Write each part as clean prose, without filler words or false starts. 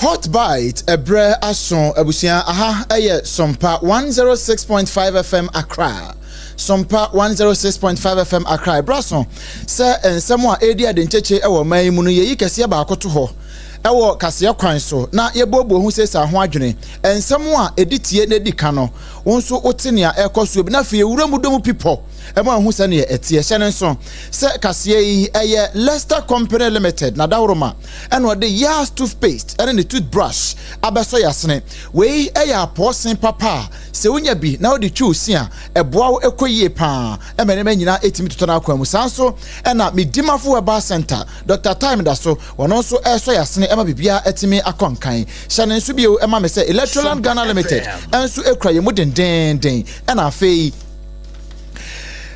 Hot Bite, ɛbrɛ aso abusua. Aha ɛyɛ Sompa 106.5 FM Accra, Sompa 106.5 FM Accra. Ɛbrɛ aso sɛ nsɛm a ɛredi ade nkyekye ɛwɔ ɔman yi mu no, yɛyi kɛseɛ baako to hɔ ɛwɔ kaseɛ kwan so na yɛbuobuo ho sɛ ho adwene. Nsɛm a ɛdi tie na ɛdi ka no, wo nso wote nea ɛkɔ soɔ bi na afei ewura mu dɔm pipɔ ɛma ɛho sɛneɛ ɛteɛ. Hyɛ ne nso sɛ kaseɛ yi ɛyɛ Leicester Company Limited na dahoroma ɛna ɔde Yas toothpaste ɛne ne toothbrush abɛsɔ yasene. Wei ɛyɛ apɔɔsen papa a sɛ wonya bi na wode twi wo si a, ɛboa wo ɛkɔ yie paa, ɛma nneɛma nyinaa ɛtumi totɔ no akwan mu. Saa nso ɛna Medimafo Herbal Center, Dr Time da so, wɔno nso ɛsɔ yasene ɛma biribiara ɛtumi akɔ nkan. Hyɛ ne nso bio ɛma me sɛ Electroland Ghana Limited ɛnso ɛkura yɛn mu dendenden. Ɛna afei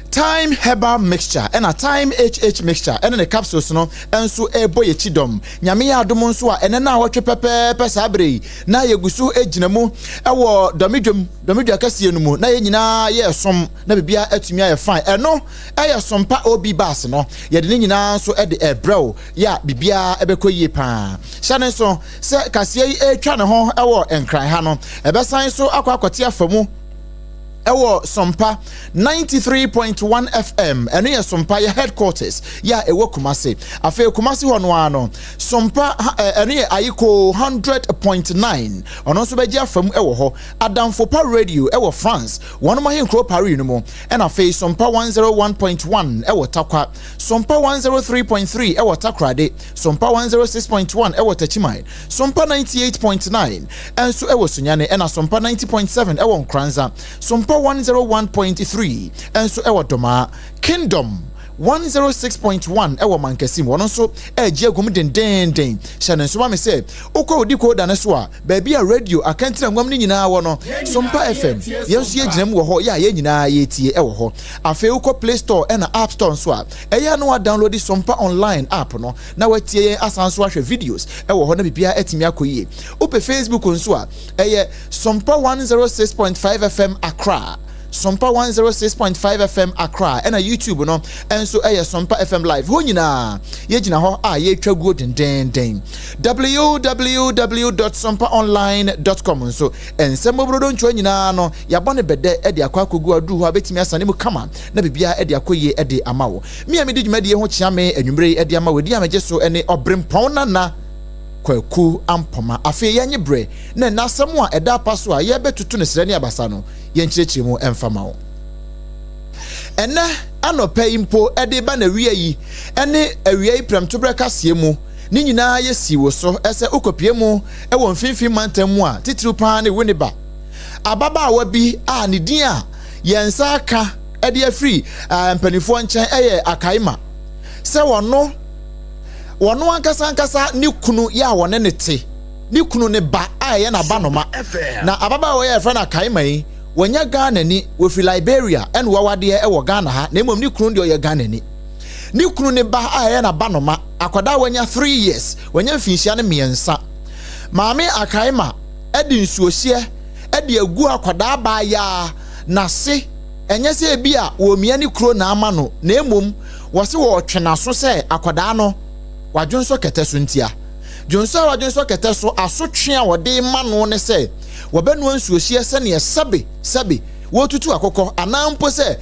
Time Herbal Mixture ɛna Time HH Mixture ɛne ne capsules no nso ɛrebɔ yɛn akyi dɔm. Nyame yɛ adom nso a, ɛnɛ no a wɔtwe pɛpɛɛpɛ saa bere yi na yɛgu so gyina mu ɛwɔ dɔmedwam, dɔmedwa kɛseɛ no mu, na yɛn nyinaa yɛ som na biribiara atumi ayɛ fine. Ɛno ɛyɛ Sompa Ob bus no, yɛde ne nyinaa nso ɛde ɛbrɛw yɛ a biribiara ɛbɛkɔ yie paa. Hyɛ ne nso sɛ kaseɛ yi ɛretwa ne ho ɛwɔ Nkran ha no, ɛbɛsan so akɔ akɔte afa mu ɛwɔ Sompa 93.1 FM. Ɛno yɛ Sompa yɛ headquarters yɛ a ɛwɔ Kumase. Afei Kumase hɔ no ara no, Sompa ɛno yɛ Ayiko 100.9, ɔno nso bɛgye afa mu ɛwɔ hɔ. Adamfopa Radio ɛwɔ France, wɔn ahenkuro Paris no mu. Ɛna afei Sompa 101.1 ɛwɔ Takwa, Sompa 103.3 ɛwɔ Takorade, Sompa 106.1 ɛwɔ Tachiman, Sompa 98.9 ɛnso ɛwɔ Sunyane, ɛna Sompa 90.7 ɛwɔ Nkranza, Sompa 101.3 ɛnso ɛwɔ Dɔmaa, Kingdom 106.1 ɛwɔ Mankasim, wɔn nso ɛregye agum dendenden. Hyɛ ne nso ma me sɛ wokɔ odi kooda ne so a, baabi a radio akɛntena nwam no nyinaa wɔ no, Sompa FM yɛn nso yɛgyina mu wɔ hɔ, yɛ a yɛn nyinaa yɛtie ɛwɔ hɔ. Afei wokɔ Play Store ɛna App Store nso a, ɛyɛ no wa download Sompa Online app no na watie yɛn, asan so ahwɛ videos ɛwɔ hɔ na biribiara atumi akɔ yie. Wopɛ Facebook nso a, ɛyɛ Sompa 106.5 FM Accra, Sompa 106.5 FM Accra. Ɛna YouTube no ɛnso ɛyɛ Sompa FM Live. Hɔ nyinaa yɛgyina hɔ a yɛretwa guo dendenden. www.sompaonline.com nso, nsɛm mmɔborɔdɔ ntwa nyinaa no, yɛabɔ ne bɛdɛ ɛde akɔ akɔgu aduru hɔ a bɛtumi asane mu kama na biribiara ɛde akɔ yie ɛde ama wo. Me a medi dwumadie ho kyea me anwummere yi ɛde ama wo edi a megye so ɛne Ɔberempɔn Nana Kwaku Ampɔma. Afei yɛnye berɛ na ɛna asɛm a ɛda apa so a yɛbɛtutu no serɛ ne abasa no, yɛnkyerɛkyerɛ mu ɛmfa ma wo. Ɛnɛ anɔpɛ yi mpo ɛde ba na wia yi ɛne awia yi prɛmtoberɛ kaseɛ mu ne nyinaa yɛsi wo so ɛsɛ wokɔpie mu ɛwɔ Mfimfini Mantam mu a, titiriw paa ne Winneba, ababaawa bi a ne din a yɛn nsa aka ɛde afiri mpanimfoɔ nkyɛn ɛyɛ Akaima, sɛ wɔno ankasa ankasa ne kunu yɛ a wɔne ne te, ne kunu ne ba a ɛyɛ n'abanoma. Na ababaawa yi a yɛfrɛ no Akaima yi, wɔnyɛ Ghana ni, wɔfiri Liberia ɛna wawadeɛ ɛwɔ Ghana ha, na mmom ne kunu deɛ ɔyɛ Ghana ni. Ne kunu ne ba a ɛyɛ n'abanoma, akwadaa wanya 3 years, wanya mfinhyia no 3. Maame Akaima ɛde nsuohyɛ ɛde agu akwadaa baayaa n'ase. Ɛnyɛ sɛ ebi a wɔmia ne kuro na ama no, na mmom wɔsi wɔretwe n'aso sɛ akwadaa no wadwonsɔ kɛtɛ so. Ntia dwonsɔ a wadwonsɔ kɛtɛ so, asotwe a wɔde ma no ne sɛ wɔbɛnoa nsuohyɛ sɛneɛ sɛbe sɛbe wɔretutu akokɔ, anaa mpo sɛ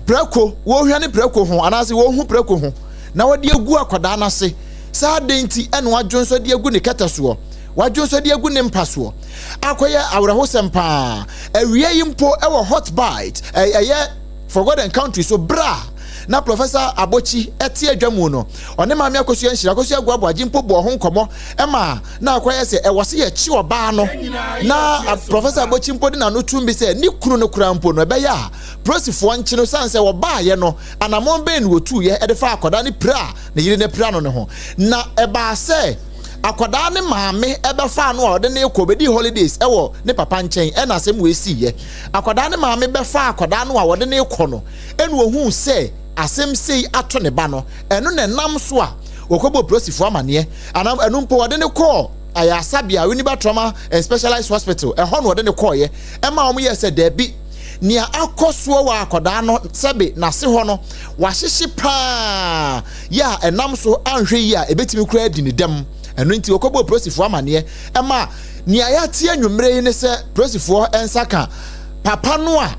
prɛko wɔrehwɛ ne prɛko ho, anaasɛ wɔrehu prɛko ho na wɔde agu akwadaa n'ase. Saa de nti ɛna wadwonsɔ de agu ne kɛtɛ soɔ, wadwonsɔ de agu ne mpa soɔ. Akɔyɛ awerɛhosɛm paa awia yi mpo ɛwɔ Hot Bite, ɛyɛ For God and Country so bra na Professor Abokyi ɛte adwa mu no, ɔne Maame Akosua Nhyira Akosua Aguaboagye mpo bɔ ho nkɔmmɔ ɛma na akɔyɛ sɛ ɛwɔ sɛ yɛkyi ɔbaa no, na Professor Abokyi mpo de n'ano tum bi sɛ ne kunu no kora mpo no, ɛbɛyɛ a polisifoɔ nkyi no san sɛ wɔbaayɛ no, anammɔn bɛn na wɔtuiɛ ɛde fa akwadaa ne pira a ne yere no pira no ne ho. Na ɛbaa sɛ akwadaa ne maame ɛbɛfa no a ɔde ne kɔ bɛdi holidays ɛwɔ ne papa nkyɛn, ɛna asɛm wɔ esi yɛ akwadaa ne maame bɛfa akwadaa no a wɔde ne kɔ no, ɛna ohun sɛ asɛm sei ato ne ba no. Ɛno na ɛnam so a wɔkɔbɔ polisifoɔ amaneɛ, anam ɛno mpo wɔde ne kɔɔ ayasabea, Winneba Trauma and Specialized Hospital. Ɛhɔ na wɔde ne kɔɔyɛ ɛma wɔn yɛ sɛ dɛbi, nea akɔ soɔ wɔ akwadaa no sɛbe n'ase hɔ no wahyehye paa yɛ a ɛnam so anhwɛ yi a ebetumi kura adi ne dɛm. Ɛno nti wɔkɔbɔɔ polisifoɔ amaneɛ. Ɛma nea yɛate anwummerɛ yi ne sɛ polisifoɔ nsa ka papa no a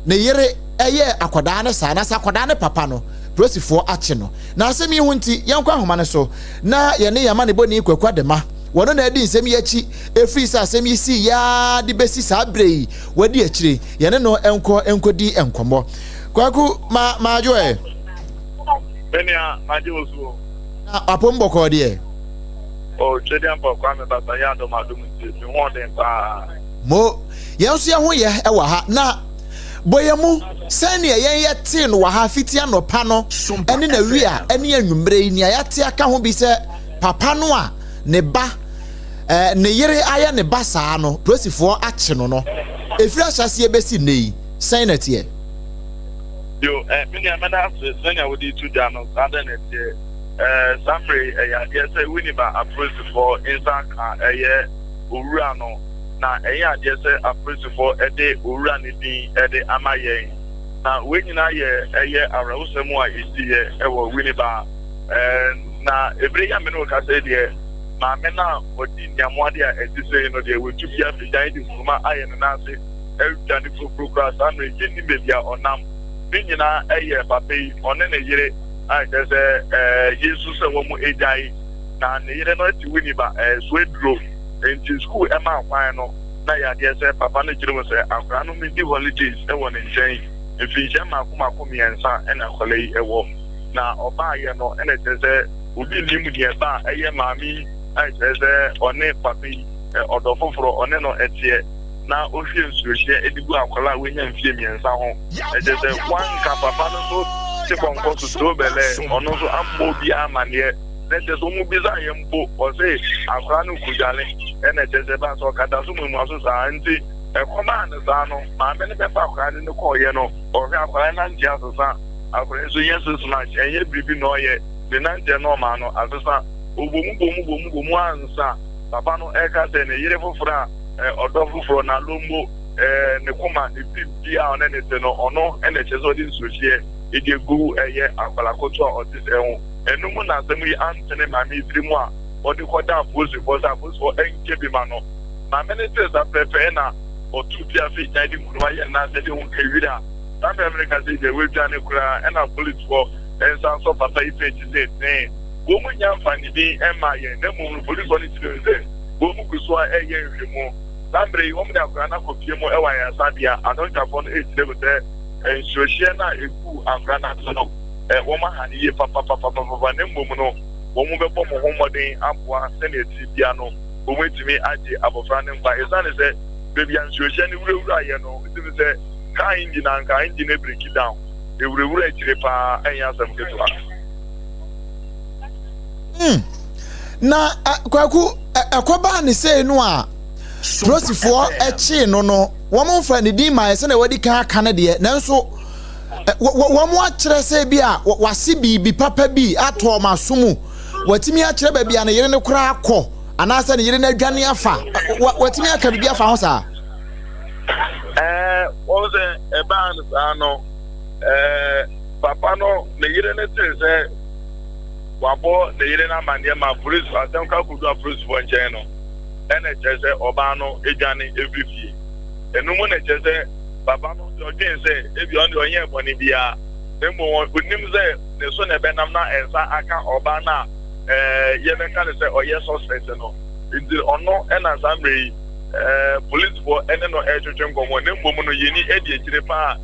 ne yere yɛɛ akwadaa no saa, anaasɛ akwadaa no papa no, polisifoɔ akye no. Na asɛm yi ho nti, yɛnkɔ ahoma no so na yɛne yɛn amanebɔni Kwaku Adema, wɔno na adi nsɛm yi akyi ɛfiri sɛ asɛm yi sii yɛa de bɛsi saa berɛ yi, wadi akyire, yɛne no nkɔ nkɔdi nkɔmmɔ. Kwaku, ma maadwo ɛ. Menua, magye wo so o. Na apom bɔkɔɔ deɛ? O, Twedeampɔ Kwame Basa yɛ adom adom nti, me ho ɔden paa. Mo, yɛn nso yɛn ho yɛ wɔ ha. Na bɔ yɛn mu sɛnea yɛn yɛtee no wɔ ha fiti anɔpa no ne n'awia ne anwummere yi, nea yɛate aka ho bi sɛ papa no a ne ba, eh, ne yere ayɛ ne ba saa no, polisifoɔ akye no no, ɛfiri ahyɛaseɛ bɛsi nnɛ yi, sɛn na ɛteɛ? Yo, eh, me nua mɛda ase sɛnea wode to dwa no, saa dɛn na ɛteɛ. Eh, saa mmerɛ yi, ɛyɛ adeɛ sɛ Winneba apolisifoɔ nsa aka ɛyɛ owura no, na ɛnyɛ adeɛ sɛ apolisifoɔ de owura no din de ama yɛn. Na wei nyinaa yɛ ɛyɛ awerɛhosɛm a ɛsiiɛ wɔ Winneba. Eh, na ɛberɛ yi a me ne wo kasa yi deɛ, maame no a ɔdi nneɛmoade a ɛte sei no deɛ, watu bi afi dan de nkuruma ayɛ ne nan ase adwane foforo koraa. Saa mmerɛ yi, yɛnnim baabi a ɔnam. Ne nyinaa ɛyɛ papa yi, ɔne ne yere a kyerɛ sɛ ɛɛ yesu sɛ wɔn agyae na ne yere no te Winneba ɛɛ so aduro nti sukuu ɛma kwan no na yɛ adeɛ sɛ papa no kyerɛ mu sɛ akwadaa no di holidays ɛwɔ ne nkyɛn mfinhyia mmaako mmaako mmiɛnsa ɛna akwadaa yi ɛwɔ na ɔbaayɛ no ɛna kyerɛ sɛ obi nim deɛ ɛba a ɛyɛ maame yi a kyerɛ sɛ ɔne papa yi ɔdɔ foforɔ ɔne no ɛteɛ na ɔhwie nsuohyeɛ de gu akwadaa a wanya mfie mmiɛnsa ho. Ɛkyerɛ sɛ wanka papa no nso te pɔnkɔ so too bɛlɛ, ɔno nso ammɔ obiara amanneɛ. Na kyerɛ sɛ wɔn bisa yɛ mpo, ɔse akwadaa no kɔdwale, ɛna kyerɛ sɛ ɛbaa sɛ ɔkata so muamua so saa. Nti ɛkɔmaa no saa no, maame no bɛfa akwadaa no ne kɔɔyɛ no, ɔhwɛ akwadaa no nante asesa, akwadaa nso nyɛ six march, ɛnyɛ biribi na ɔyɛ, ne nanteɛ no ɔmaa no asesa. Ɔbɔ mu bɔ mu bɔ mu bɔ mu ansa papa no ɛka sɛ ne yere foforɔ a ɔdɔ foforɔ na lombo ne koma ne biribiara a ɔne ne te no, ɔno na ɛkyerɛ sɛ ɔde nsuohyeɛ de agu ɛyɛ akwadaa ketewa a ɔte sɛɛ ho. Ɛno mu na asɛm yi antene maame yi tiri mu a ɔde kɔdaa apolisifoɔ sɛ apolisifoɔ nkyɛ bi ma no. Maame no tee saa pɛpɛɛ na ɔtoo pia fii gyan de nkuruma yɛɛ ne nan ase de ho kawira. Saa mmerɛ mereka sɛ yi deɛ wadwane koraa ɛna apolisifoɔ nsa nsɔ papa yi pɛ akyi sɛ tee. Wɔn nnya mfa ne din mmaa yɛn na mmom no polisifoɔ no kyerɛ sɛ wɔn gu so a ɛreyɛ nhwɛmu. Saa mmerɛ yi, wɔde akwadaa no akɔpie mu wɔ ayaresabea. Adɔktafoɔ no rekyerɛ mu sɛ nsuohyeɛ no a ɛguu akwadaa no ase no, wɔaha no yie papapapapapa, na mmom no, wɔbɛbɔ wɔn ho mmɔden aboa sɛdeɛ ɛte biara no, wɔatumi agye abɔfra no nkwa. Ɛsiane sɛ baabi a nsuohyeɛ no wurawuraeɛ no, wotumi sɛ kaa engine anka engine no breki down, ɛwurawura akyire paa, ɛnyɛ asɛm ketewa. Mm. Na Kwaku, ɛkɔbaa ne sei no a polisifoɔ kyee no no, wɔn mfa ne din maa sɛnea wɔadi kan aka no deɛ, nanso wɔn akyerɛ sɛ bi a wase biribi papa bi atɔ wɔn aso mu, wɔatumi akyerɛ baabi a ne yere no koraa kɔ anaasɛ ne yere no adwane afa, wɔatumi aka biribi afa ho saa. Ɛɛ wɔn sɛ ɛbaa no saa no, ɛɛ papa no ne yere no tee sɛ wabɔ ne yere no amanneɛ ma polisifo asɛm ka kodu apolisifoɔ nkyɛn no, ɛna ɛkyerɛ sɛ ɔbaa no adwane afiri fie. Ɛno mu na ɛkyerɛ sɛ papa no deɛ ɔdwen sɛ ebi ɔno deɛ ɔnyɛɛ bɔne biara, na mmom ɔnim sɛ ne so na ɛbɛnam na nsa aka ɔbaa no a ɛɛ yɛbɛka no sɛ ɔyɛ suspect no. Nti ɔno ɛna saa mmerɛ yi ɛɛ polisifoɔ ɛne no ɛretwetwe nkɔmmɔ, na mmom no yɛni adi akyire paa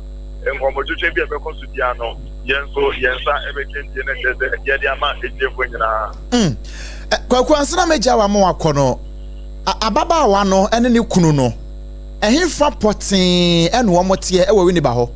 nkɔmmɔtwetwe bi a ɛbɛkɔ so biara no, yɛn nso yɛn nsa bɛka na kyerɛ sɛ yɛde ama atiefoɔ nyinaa. Mm. Kwaku, ansa na mɛgya wa ma wakɔ no, ababaawa no ne ne kunu no, ɛhefa pɔtee ɛna wɔn teɛ ɛwɔ Winneba hɔ?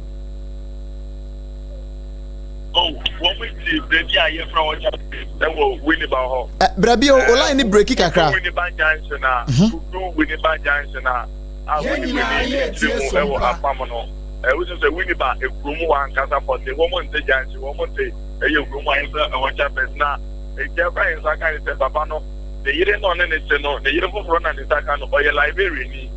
Oh, wɔn ti baabi a yɛfrɛ hɔ kyɛ ɛwɔ Winneba hɔ. Brɛ bi o, line ne breki kakra. Winneba junction a, mhm. Winneba junction a, a Winneba ne tiri mu ɛwɔ apam no. Wosu sɛ Winneba kurom hɔ ankasa pɔtee, wɔn nte junction, wɔn nte ɛyɛ kurom a yɛfrɛ ɛhɔ Chapes. Na nkyɛn koraa yɛn nsa ka ne sɛ papa no, ne yere na ɔne ne te no, ne yere foforɔ na ne nsa ka no, ɔyɛ Liberiani.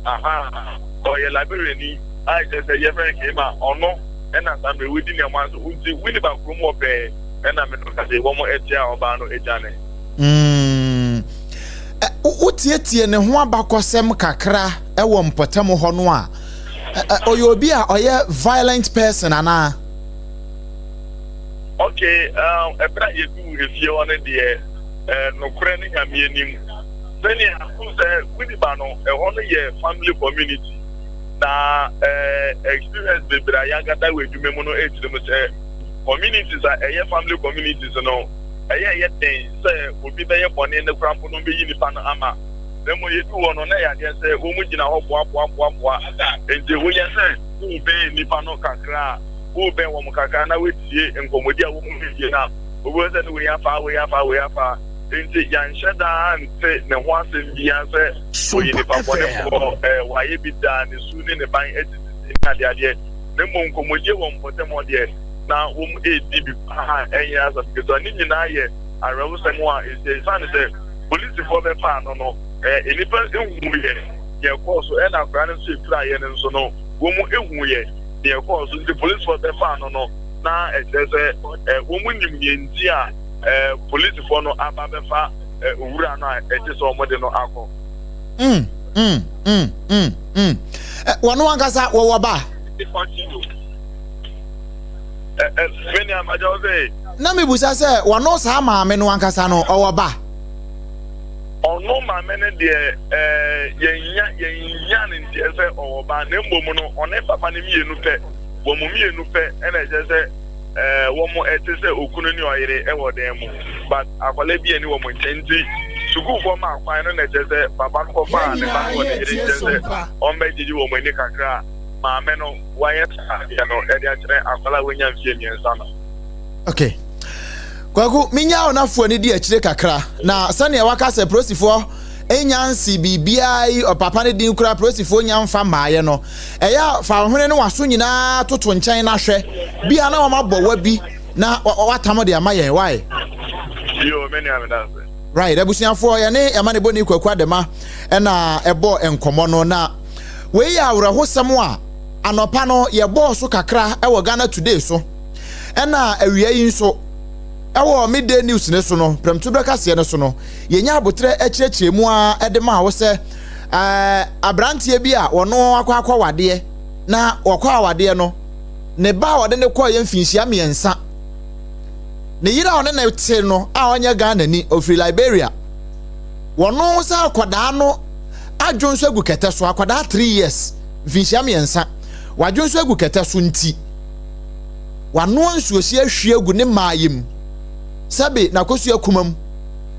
Aha, ɔyɛ Liberiani a kyerɛ sɛ yɛfrɛ no Kema, ɔno ɛna saa mmerɛ wɔdi nneɛma nso nti Winneba kurom hɔ pɛɛ ɛna me no kase wɔn ɛte a ɔbaa no adwane. Mm. Wotietie ne ho abakɔsɛm kakra wɔ mpɔtam hɔ no a, ɔyɛ obi a ɔyɛ violent person anaa? Okay, ɛberɛ a yɛduu efie hɔ no deɛ, nokorɛ ne Nyame anim, sɛnea wohu sɛ Winneba no, ɛhɔ no yɛ family community, na experience bebree a yɛagada wɔ adwuma mu no ɛkyerɛ mu sɛ communities a ɛyɛ family communities no, ɛyɛ ɛyɛ den sɛ obi bɛyɛ bɔne ne koraa mpo no bɛyi nipa no ama. Na mmom yɛduu hɔ no, na ɛyɛ adeɛ sɛ wɔn gyina hɔ boaboaboaboa, nti woyɛ sɛ wobɛn nipa no kakra a, wobɛn wɔn kakra na woatie nkɔmmɔdi a wɔn redie no a, wobɛhu sɛ ne wei afa, wei afa, wei afa. Nti yɛanhyɛ daa nte ne ho asɛm biara sɛ ɔyɛ nipa bɔnefoɔ, wayɛ bi daa, ne su ne ne ban atititi ne adeadeɛ. Na mmom nkɔmmɔdie wɔ mpɔtam hɔ deɛ, na wɔn redi bi paa, ɛnyɛ asɛm ketewa. Ne nyinaa yɛ awerɛhosɛm a ɛsi, ɛsiane sɛ polisifoɔ bɛfaa no no, nnipa huiɛ deɛ ɛkɔɔ so, ɛna akwadaa no nso ɛpiraeɛ no nso no, wɔn huiɛ deɛ ɛkɔɔ so. Nti polisifoɔ bɛfaa no no, na ɛkyerɛ sɛ wɔn nim deɛ nti a polisifoɔ no aba bɛfa owura no a ɛte sɛ wɔn de no akɔ. Wɔn ankasa wɔwɔ ba. Na mebusa sɛ wɔno saa maame no ankasa no ɔwɔ ba? Ɔno maame no deɛ, yɛnya yɛnya ne nteɛ sɛ ɔwɔ ba, na mmom no ɔne papa no mmienu pɛ, wɔn mmienu pɛ ɛna ɛkyerɛ sɛ wɔn ɛte sɛ okunu ne ɔyere ɛwɔ dan mu, but akwadaa bi ani wɔn nkyɛn. Nti sukuufoɔ ma akwan no na ɛkyerɛ sɛ papa no kɔfaa ne ba no wɔ ne yere nkyɛn sɛ ɔmbɛgyegye wɔn ani kakra. Maame no wayɛ saa adeɛ no ɛde akyerɛ akwadaa a wanya mfie 3 no. Okay. Kwaku, menya wo nafoɔ ani di akyire kakra, na sɛnea waka sɛ polisifoɔ nya nsi biribiara yi ɔpapa no din koraa polisifoɔ nya mfa mmaeɛ no, ɛyɛ a fa wo hwene ne w'aso nyinaa toto nkyɛn na hwɛ bia na wɔabɔ wa bi na watam de ama yɛn wae. Yo, me nua, meda ase. Right, abusuafoɔ, yɛne Amanebɔni Kwaku Adema ɛna ɛbɔ nkɔmmɔ no, na wei yɛ awerɛhosɛm a anɔpa no yɛbɔɔ so kakra ɛwɔ Ghana Today so, ɛna awia yi nso ɛwɔ Midday News ne so no, prɛmtoberɛ kaseɛ no so no, yɛnya abotrɛ akyerɛkyerɛ mu a ɛde maa wo sɛ aberanteɛ bi a wɔno akɔ akɔwadeɛ, na wɔkɔ awadeɛ no, ne ba a ɔde ne kɔɔ yɛ mfinhyia 3, ne yere a ɔne ne te no a ɔnyɛ Ghana ni, ɔfiri Liberia, wɔno sɛ akwadaa no adwo nso agu kɛtɛ so, akwadaa 3 years, mfinhyia 3, wadwo nso agu kɛtɛ so, nti wanoa nsuohye ahwie agu ne mmaayɛ mu, sɛbe n'akosua kuma mu,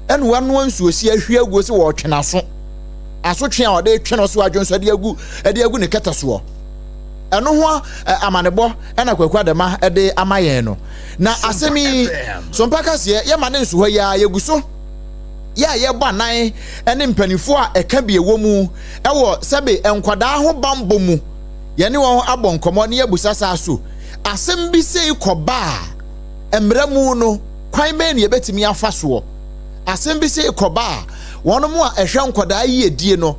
ɛna wanoa nsuohye ahwie agu sɛ wɔretwe n'aso, asotwe a ɔde twe no so adwo nso de agu de agu ne kɛtɛ soɔ. Ɛno ho amanebɔ ɛna Kwaku Adama de ama yɛn no. Na asɛm yi Sompa kaseɛ yɛma ne nso hɔ yi a yɛgu so yɛ a yɛbɔ anan ne mpanimfoɔ a ɛka bi ɛwɔ mu ɛwɔ sɛbe nkwadaa ho bambɔ mu, yɛne wɔn abɔ nkɔmmɔ ne yɛabusa saa so asɛm bi sei kɔba a mmerɛ mu no kwan bɛn ne yɛbɛtumi afa soɔ. Asɛm bi sei kɔba a wɔn a ɛhwɛ nkwadaa yiedie no,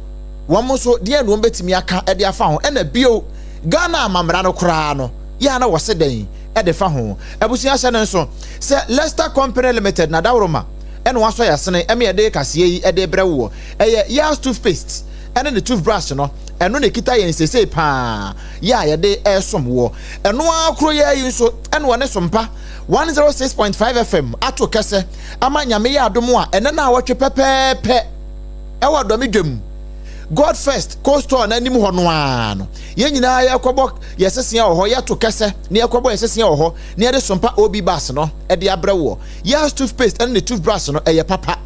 wɔn nso deɛ na wɔn bɛtumi aka de afa ho, ɛna bio Ghana amammerɛ no koraa no yɛ a na wɔse dɛn de fa ho. Abusua, hyɛ no nso sɛ Leicester Company Limited na daworoma ɛna wasɔ yɛasene ɛma yɛde kaseɛ yi de brɛ woɔ. Ɛyɛ Yas toothpaste ɛne ne toothbrush no, ɛno na ɛkita yɛn sesei paa yɛ a yɛde ɛresom woɔ. Ɛno ara koro yɛ yi nso ɛna wɔne Sompa 106.5 FM ato kɛsɛ ama Nyame yɛ adom a ɛnɛ na awɔtwe pɛpɛɛpɛ ɛwɔ Dɔme dwam God First Co Store n'anim hɔ no ara no, yɛn nyinaa yɛkɔbɔ yɛsesea wɔ hɔ, yɛto kɛsɛ na yɛkɔbɔ yɛsesea wɔ hɔ na yɛde Sompa OB bus no de abrɛ woɔ. Yas toothpaste ɛne ne toothbrush no ɛyɛ papa.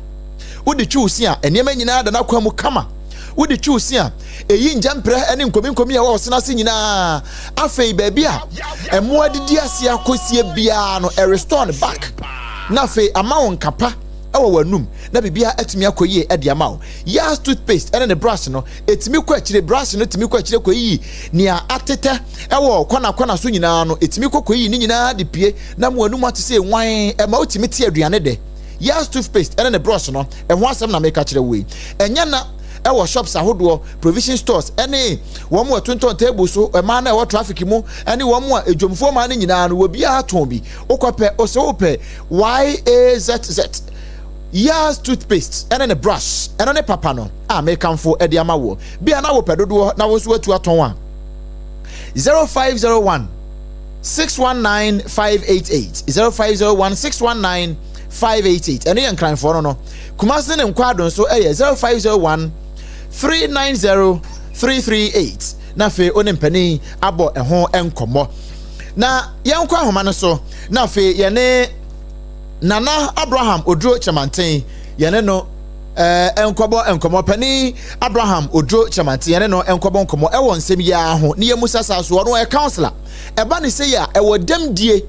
Wode twi wo se a, nneɛma nyinaa da n'akwan mu kama. Wode twi wo se a, ɛyi ngyɛmprɛ ne nkominkomi a ɛwɔ wo sene ase nyinaa. Afei baabi a mmoa didi ase akɔsie biara no, ɛrestore no back. Na afei ama wo nka pa ɛwɔ w'anum na biribiara atumi akɔ yie de ama wo. Yas toothpaste ɛne ne brush no, ɛtumi kɔ akyire. Brush no tumi kɔ akyire kɔyiyi nea atetɛ ɛwɔ kɔnakɔna so nyinaa no, ɛtumi kɔ kɔyiyi ne nyinaa de pie na mo anum ate sɛ nwan, ɛma wotumi te aduane dɛ. Yas toothpaste ɛne ne brush no, ɛho asɛm na meka kyerɛ wo yi. Ɛnyɛ na ɛwɔ shops ahodoɔ, provision stores, ɛne wɔn a ɛtontɔn table so, mmaa no a ɛwɔ traffic mu, ɛne wɔn a edwomfoɔ mmaa no nyinaa no, obiara tɔn bi. Wokɔpɛ, ɔsɛ wopɛ YAZZ. Yaz toothpaste ɛne ne brush ɛno ne papa no a mekamfo de ama woɔ. Bia na wopɛ dodoɔ na wo nso watu atɔn a, 0501 619 588 0501 619 588 ɛno yɛ nkranfoɔ no no. Kumase ne Nkwaado nso ɛyɛ 0501 390 338 na afei wo ne mpanin abɔ ɛho nkɔmmɔ. Na yɛnkɔ ahoma no so na afei yɛne Nana Abraham Oduro Kyerɛmanten yɛne no nkɔbɔ nkɔmmɔ. Panin Abraham Oduro Kyerɛmanten yɛne no nkɔbɔ nkɔmmɔ ɛwɔ nsɛm yi ara ho ne yɛmu sasa so. Ɔno ɔyɛ councillor. Ɛba ne sɛ yi a ɛwɔ dɛmdie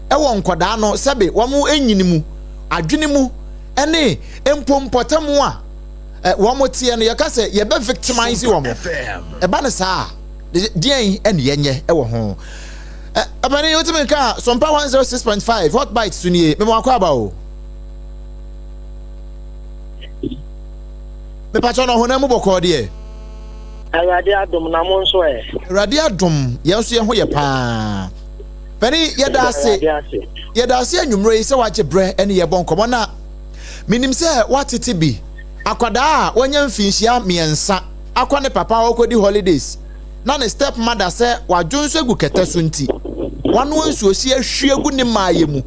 ɛwɔ nkɔdaa no sɛbe wɔn nyini mu adwene mu ɛne mpo mpɔtam a wɔn teɛ no, yɛka sɛ yɛbɛ victimize wɔn. Ɛba ne saa a, deɛn ɛne yɛnyɛ ɛwɔ ho? Ɛbɛne wotumi nka Sompa 106.5 Hot Bite so nie. Mema wakɔ aba o. Mepakyɛ no, ɔhonam mu bɔkɔɔ deɛ? Awurade adom, na mo nso ɛ? Awurade adom, yɛn nso yɛn ho yɛ paa. Pani, yɛda ase, yɛda ase anwummerɛ yi sɛ wagye berɛ ne yɛbɔ nkɔmmɔ. Na menim sɛ woatete bi akwadaa a wanya mfinhyia 3 akɔ ne papa a ɔkɔdi holidays na ne step mother sɛ wadwo nso agu kɛtɛ so nti wanoa nsuosi ahwie agu ne maayɛ mu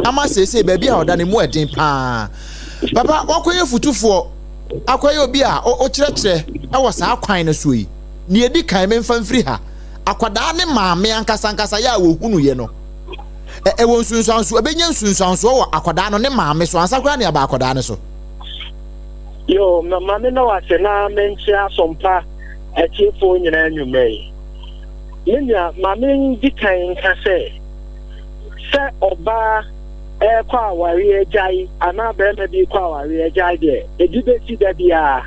ama seesei baabi a ɔda ne mu ɛden paa. Papa, wakɔyɛ futufoɔ, akɔyɛ obi a ɔkyerɛkyerɛ ɛwɔ saa kwan no so yi. Nea edi kan, memfa mfiri ha, akwadaa ne maame ankasa ankasa yɛ a wɔhunu yɛ no, ɛwɔ nsunsuanso, ɛbɛnya nsunsuansoɔ wɔ akwadaa no ne maame so ansa koraa ne aba akwadaa no so? Yo, maame na wase na menkyerɛ Asɔmpa atiefoɔ nyinaa anwummerɛ yi. Me nua, maame ndi kan nka sɛ ɔbaa ɛrekɔ awareɛ agyae anaa barima bi kɔ awareɛ agyae deɛ, ebi bɛsi da biara.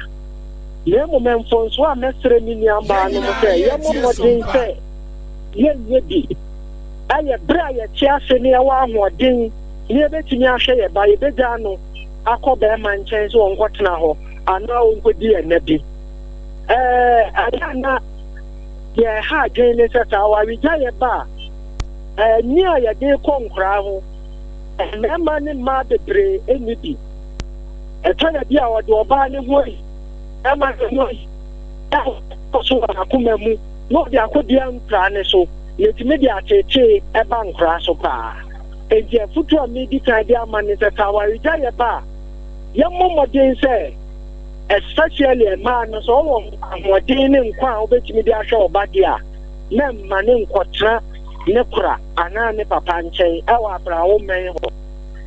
Na mmom mfonso a mɛsrɛ me nua mmaa no mo sɛ yɛmmɔ mmɔden sɛ yɛnyɛ bi ɛyɛ berɛ a yɛte ase ne yɛwɔ ahoɔden ne yɛbɛtumi ahwɛ yɛ ba, yɛbɛgyaa no akɔ bɛrima nkyɛn sɛ ɔnkɔtena hɔ anaa ɔnkɔdi ɛnɛ bi. Ɛyɛ na yɛha adwene ne sɛ awaregya yɛ ba a, ɛni a yɛde kɔ nkoraa ho, mmarima ne mmaa bebree ɛni bi. Ɛtɔ na bi a ɔde ɔbaa ne ho ayi, ɛma ne ho ayi ɛkɔ so wɔ n'akoma mu na ɔde akɔdua nkoraa ne so, yɛtumi de ateetee ɛba nkoraa so paa. Nti afutu a medi kan de ama ne sɛ awaregya yɛ ba a, yɛmmɔ mmɔden sɛ especially mmaa no, sɛ ɔwɔ ahoɔden ne nkwa a wobɛtumi de ahwɛ ɔba deɛ a, na mma ne nkɔtena ne kora anaa ne papa nkyɛn ɛwɔ abrawo mmɛn hɔ.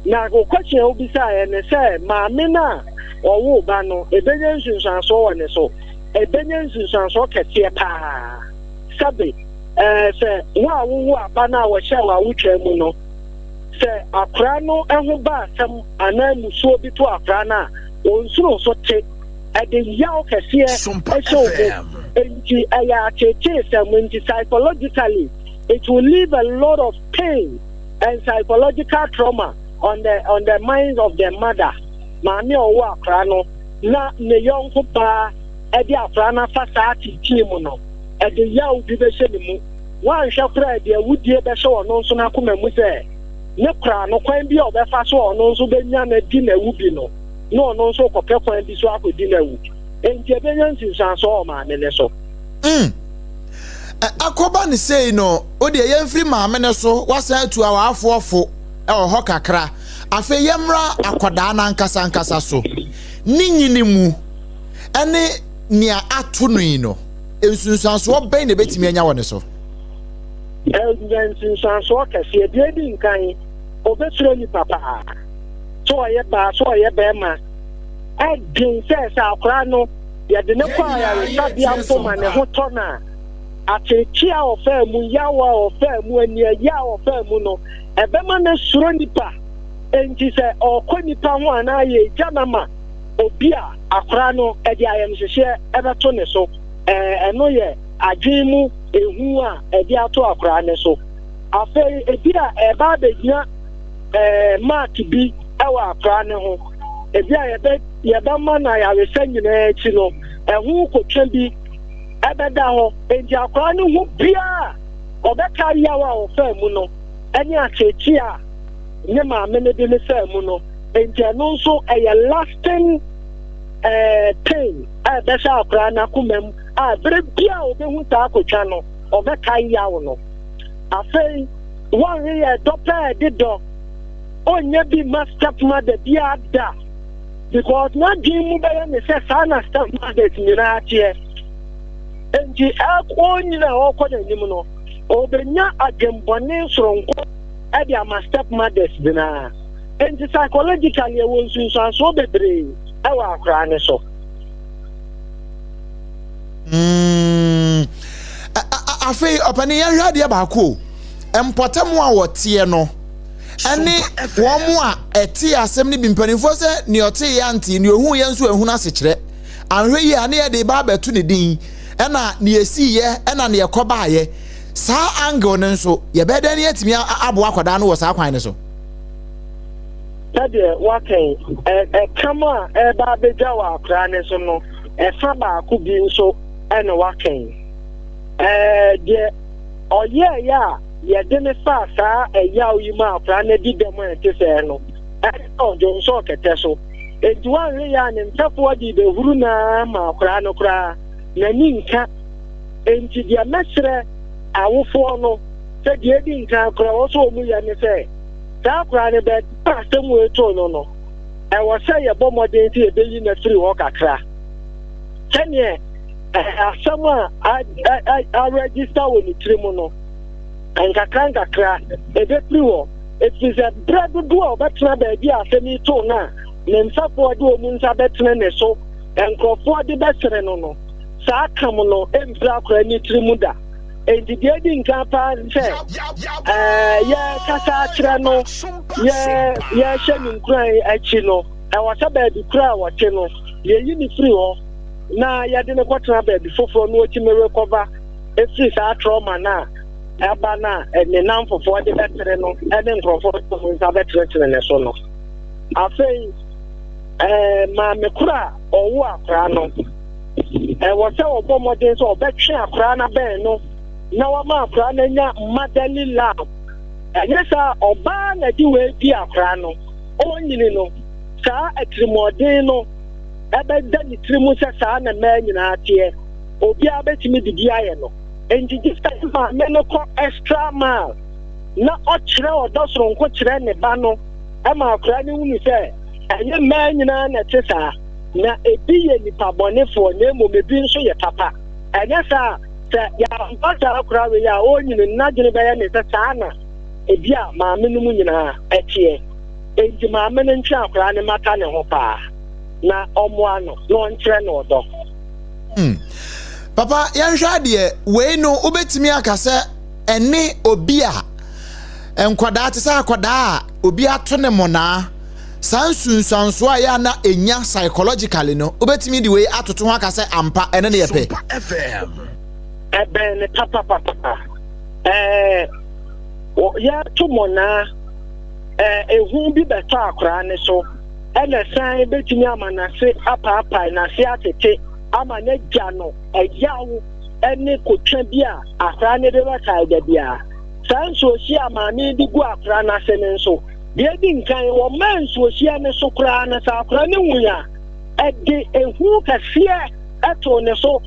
Na o question a wobisaeɛ ne sɛ maame no a ɔwoo ba no, ɛbɛnya nsunsuansoɔ wɔ ne so. Ɛbɛnya nsunsuansoɔ kɛseɛ paa. Sɛbe sɛ wo a wowo aba no a wɔhyɛ wɔ awotwa mu no, sɛ akora no ho ba asɛm anaa musuo bi to akora no a, ɔnsuro so te, ɛde yaw kɛseɛ ɛhyɛ wo mu. Nti ɛyɛ ateetee sɛm. Nti psychologically it will leave a lot of pain and psychological trauma on the minds of the mother. Maame a ɔwɔ akora no na ne yɔnko baa ɛde akora no afa saa ateetee mu no, ɛde yaw bi bɛhyɛ ne mu. Wanhwɛ koraa, ɛde awudie bɛhyɛ ɔno nso n'akoma mu sɛ ne kora no, kwan bi a ɔbɛfa so a ɔno nso bɛnya no di n'awu bi no, na ɔno nso kɔpɛ kwan bi so akɔdi n'awu. Nti ɛbɛnya nsunsuansoɔ wɔ maame ne so. Akɔba ne sei no, o deɛ yɛmfiri maame ne so, wasan atu awaafoɔ fo ɛwɔ hɔ kakra. Afei yɛmmra akwadaa n'ankasa ankasa so. Ne nyini mu ɛne nea ato no yi no, nsunsuansoɔ bɛn na ebɛtumi anya wɔ ne so? Ɛnya nsunsuansoɔ kɛseɛ. Deɛ edi nkan, obɛsuro nipa paa, sɛ ɔyɛ baa, sɛ ɔyɛ bɛrima. Ɛden sɛ akwaraa no yɛde ne kɔ ayaresabea mpo ma ne ho tɔ no a, ateetee a ɔfaa mu, yaw a ɔfaa mu, aniɛyɛ a ɔfaa mu no, ɛbɛma no suro nipa. Nti sɛ ɔkɔ nipa ho anaa yɛgya no ma obi a, akwaraa no ɛde ayamhyehyeɛ ɛbɛto ne so. Ɛno yɛ adwene mu ehu a ɛde ato akwaraa ne so. Afei ebi a ɛba abɛgyina mark bi ɛwɔ akwaraa ne ho. Ebi a yɛbɛma no ayaresa nyinaa akyi no, ɛho kotwa bi ɛbɛda hɔ. Nti akwaraa no ho biara ɔbɛka yaw a ɔfaa mu no ɛne ateetee a ne maame no de ne faa mu no. Enti ɛno nso ɛyɛ lasting eh, pain a ɛbɛhyɛ akwadaa no akoma mu a berɛ biara a ɔbɛhu saa akotwa no, ɔbɛkae yaw no. Afei, wɔnwe yɛ dɔ pɛɛ de dɔ, ɔnyɛ bi ma stepmother biara da because n'adwene mu bɛyɛ ne sɛ saa na stepmothers nyinaa teɛ. Enti ɔnyini a ɔrekɔ n'anim no, ɔbɛnya adwemmɔne soronko de ama stepmothers nyinaa. Enti psychologically ɛwɔ nsunsuansoɔ bebree ɛwɔ akwaraa no so. Afei ɔpanin, yɛnhwɛ adeɛ baako o. Mpɔtam a wɔteɛ no ɛne wɔn a ɛte asɛm no bi, mpanimfoɔ sɛ nea ɔte yɛ ante, nea ohun yɛ nso ehun asekyerɛ. Anhwɛ yie a, ne yɛde ba abɛto ne din, ɛna nea esi yɛ ɛna nea ɛkɔ baayɛ. Saa angle no nso, yɛbɛyɛ dɛn ne yɛatumi aboa akwadaa no wɔ saa kwan no so? Sɛdeɛ woaka yi, ɛkam a ɛreba abɛgya wɔ akwadaa no so no, ɛfa baako bi nso ɛna woaka yi. Deɛ ɔyɛɛyɛ a yɛde ne faa saa ɛyaw yi mu a akwadaa no adi dɛm a ɛte sɛɛ no, ɛne ɔdwonsɔɔ kɛtɛ so. Enti woanhwɛ yie a, ne mfɛfoɔ de bɛhuru no ara ma akwadaa no koraa n'ani nka. Enti deɛ mɛsrɛ awofoɔ no sɛ deɛ ɛdi nkan koraa ɛwɔ sɛ wɔn yɛ ne sɛ, saa akwadaa no baabi a asɛm wei too no no, ɛwɔ sɛ yɛbɔ mmɔden sɛ yɛbɛyi no afiri hɔ kakra. Sɛdeɛ asɛm a aregister wɔ ne tiri mu no, nkakra nkakra ɛbɛfiri hɔ. Ɛfiri sɛ berɛ dodoɔ a ɔbɛtena baabi a asɛm yi too no a, ne mfɛfoɔ de wɔn nsa bɛtene ne so, nkurɔfoɔ de bɛsere no no, saa kam no mfiri akwadaa ne tiri mu da. Enti deɛ edi nkan paa ne sɛ yɛkasa akyerɛ no, yɛ yɛhyɛ no nkuran akyi no, ɛwɔ sɛ baabi koro a wɔte no, yɛyi no firi hɔ na yɛde no kɔtena baabi foforɔ na ɔtumi rekɔva ɛfiri saa trauma no a ɛba no a ne namfofoɔ de bɛtere no ne nkurɔfoɔ de wɔn nsa bɛtenetene ne so no. Afei maame koro a ɔwo akwaraa no, ɛwɔ sɛ ɔbɔ mmɔden sɛ ɔbɛtwe akwaraa no abɛn no na wama akwaraa no anya motherly love. Ɛnyɛ saa, ɔbaa na de wei di akwaraa no, ɔnyini no, saa atirimuɔden no ɛbɛda ne tiri mu sɛ saa na mmaa nyinaa teɛ, obiara bɛtumi de bi ayɛ no. Enti gye sɛ ne maame no kɔ extra mile na ɔkyerɛ ɔdɔ soronko kyerɛ ne ba no ma akwaraa no hunu sɛ ɛnyɛ mmaa nyinaa na ɛte saa, na ebi yɛ nipa bɔnefoɔ na mmom ebi nso yɛ papa. Ɛnyɛ saa, sɛ yɛamfa saa akwaraa wei a, ɔrenyini no, n'adwene bɛyɛ ne sɛ saa na ebi a maame no mu nyinaa ɛteɛ. Enti maame no ntwe akwaraa no mmata ne ho paa na ɔmmoa no na ɔnkyerɛ no ɔdɔ. Papa, yɛnhwɛ adeɛ wei no, wobɛtumi aka sɛ ɛne obi a nkwadaa te sɛ akwadaa a obi ato ne mmɔnaa, saa nsunsuansoɔ a ɛyɛ a na ɛnya psychologically no, wobɛtumi de wei atoto ho aka sɛ ampa ɛne ne yɛ pɛ? Ɛbɛn ne papapapa. Ɛɛ yɛto mmɔnaa, ɛɛ ehu bi bɛtɔ akwadaa ne so, ɛna san bɛtumi ama n'ase apaapae, n'ase atete, ama n'agya no ɛyaw ne kotwa bi a akwadaa no de bɛkae da biara. Saa nsuohyia a maame de gu akwadaa no ase no nso, deɛ edi nkan, wɔmaa nsuohyia no so koraa no, sɛ akwadaa no hui a, ɛde ehu kɛseɛ ɛtoo ne so,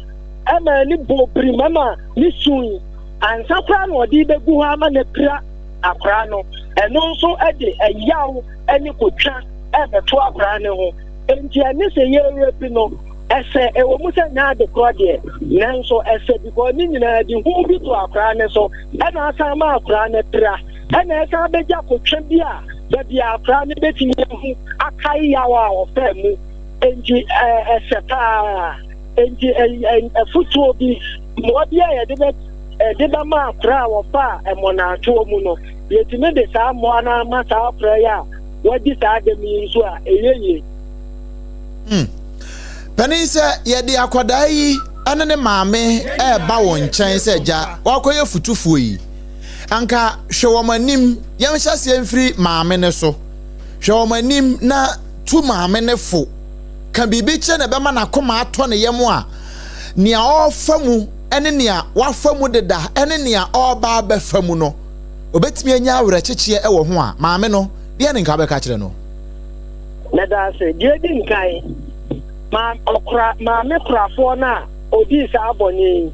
ɛma ne bɔ birim, ɛma ne sui ansa koraa na ɔde bɛgu hɔ ama no apira akwadaa no. Ɛno nso de ɛyaw ne kotwa ɛbɛto akwadaa no ho. Enti ɛne sɛ yɛrepi no, ɛsɛ, ɛwɔ mu sɛ nyɛ ade korɔ deɛ, nanso ɛsɛ, because ne nyinaa de hu bi to akwadaa no so, ɛna asan ma akwadaa no pira, ɛna ɛsan bɛgya kotwa bi a baabi a akwadaa no bɛtumi ahu akae yaw a ɔfaa mu. Enti ɛsɛ paa. Enti afotuo bi, mmoa bi a yɛde bɛ ɛde bɛma akwadaa a wɔfaa mmɔnaatoɔ mu no, yɛtumi de saa mmoa no ama saa akwadaa yi a wadi saa dɛm yi nso a, ɛyɛ yie. Panin, sɛ yɛde akwadaa yi ne ne maame ɛreba wɔn nkyɛn sɛ gya wakɔyɛ futufoɔ yi, anka hwɛ wɔn anim, yɛnhyɛ aseɛ mfiri maame no so. Hwɛ wɔn anim na tu maame no fo. Ka biribi kyerɛ na ɛbɛma n'akoma atɔ ne yam a, nea ɔrefa mu ne nea wafa mu deda ne nea ɔreba abɛfa mu no, obetumi anya awerɛkyekyeɛ wɔ ho a, maame no, deɛ ne nka bɛka kyerɛ no? meda ase. Deɛ edi nkan, ma ɔkora maame korafoɔ no a odii saa bɔne yi,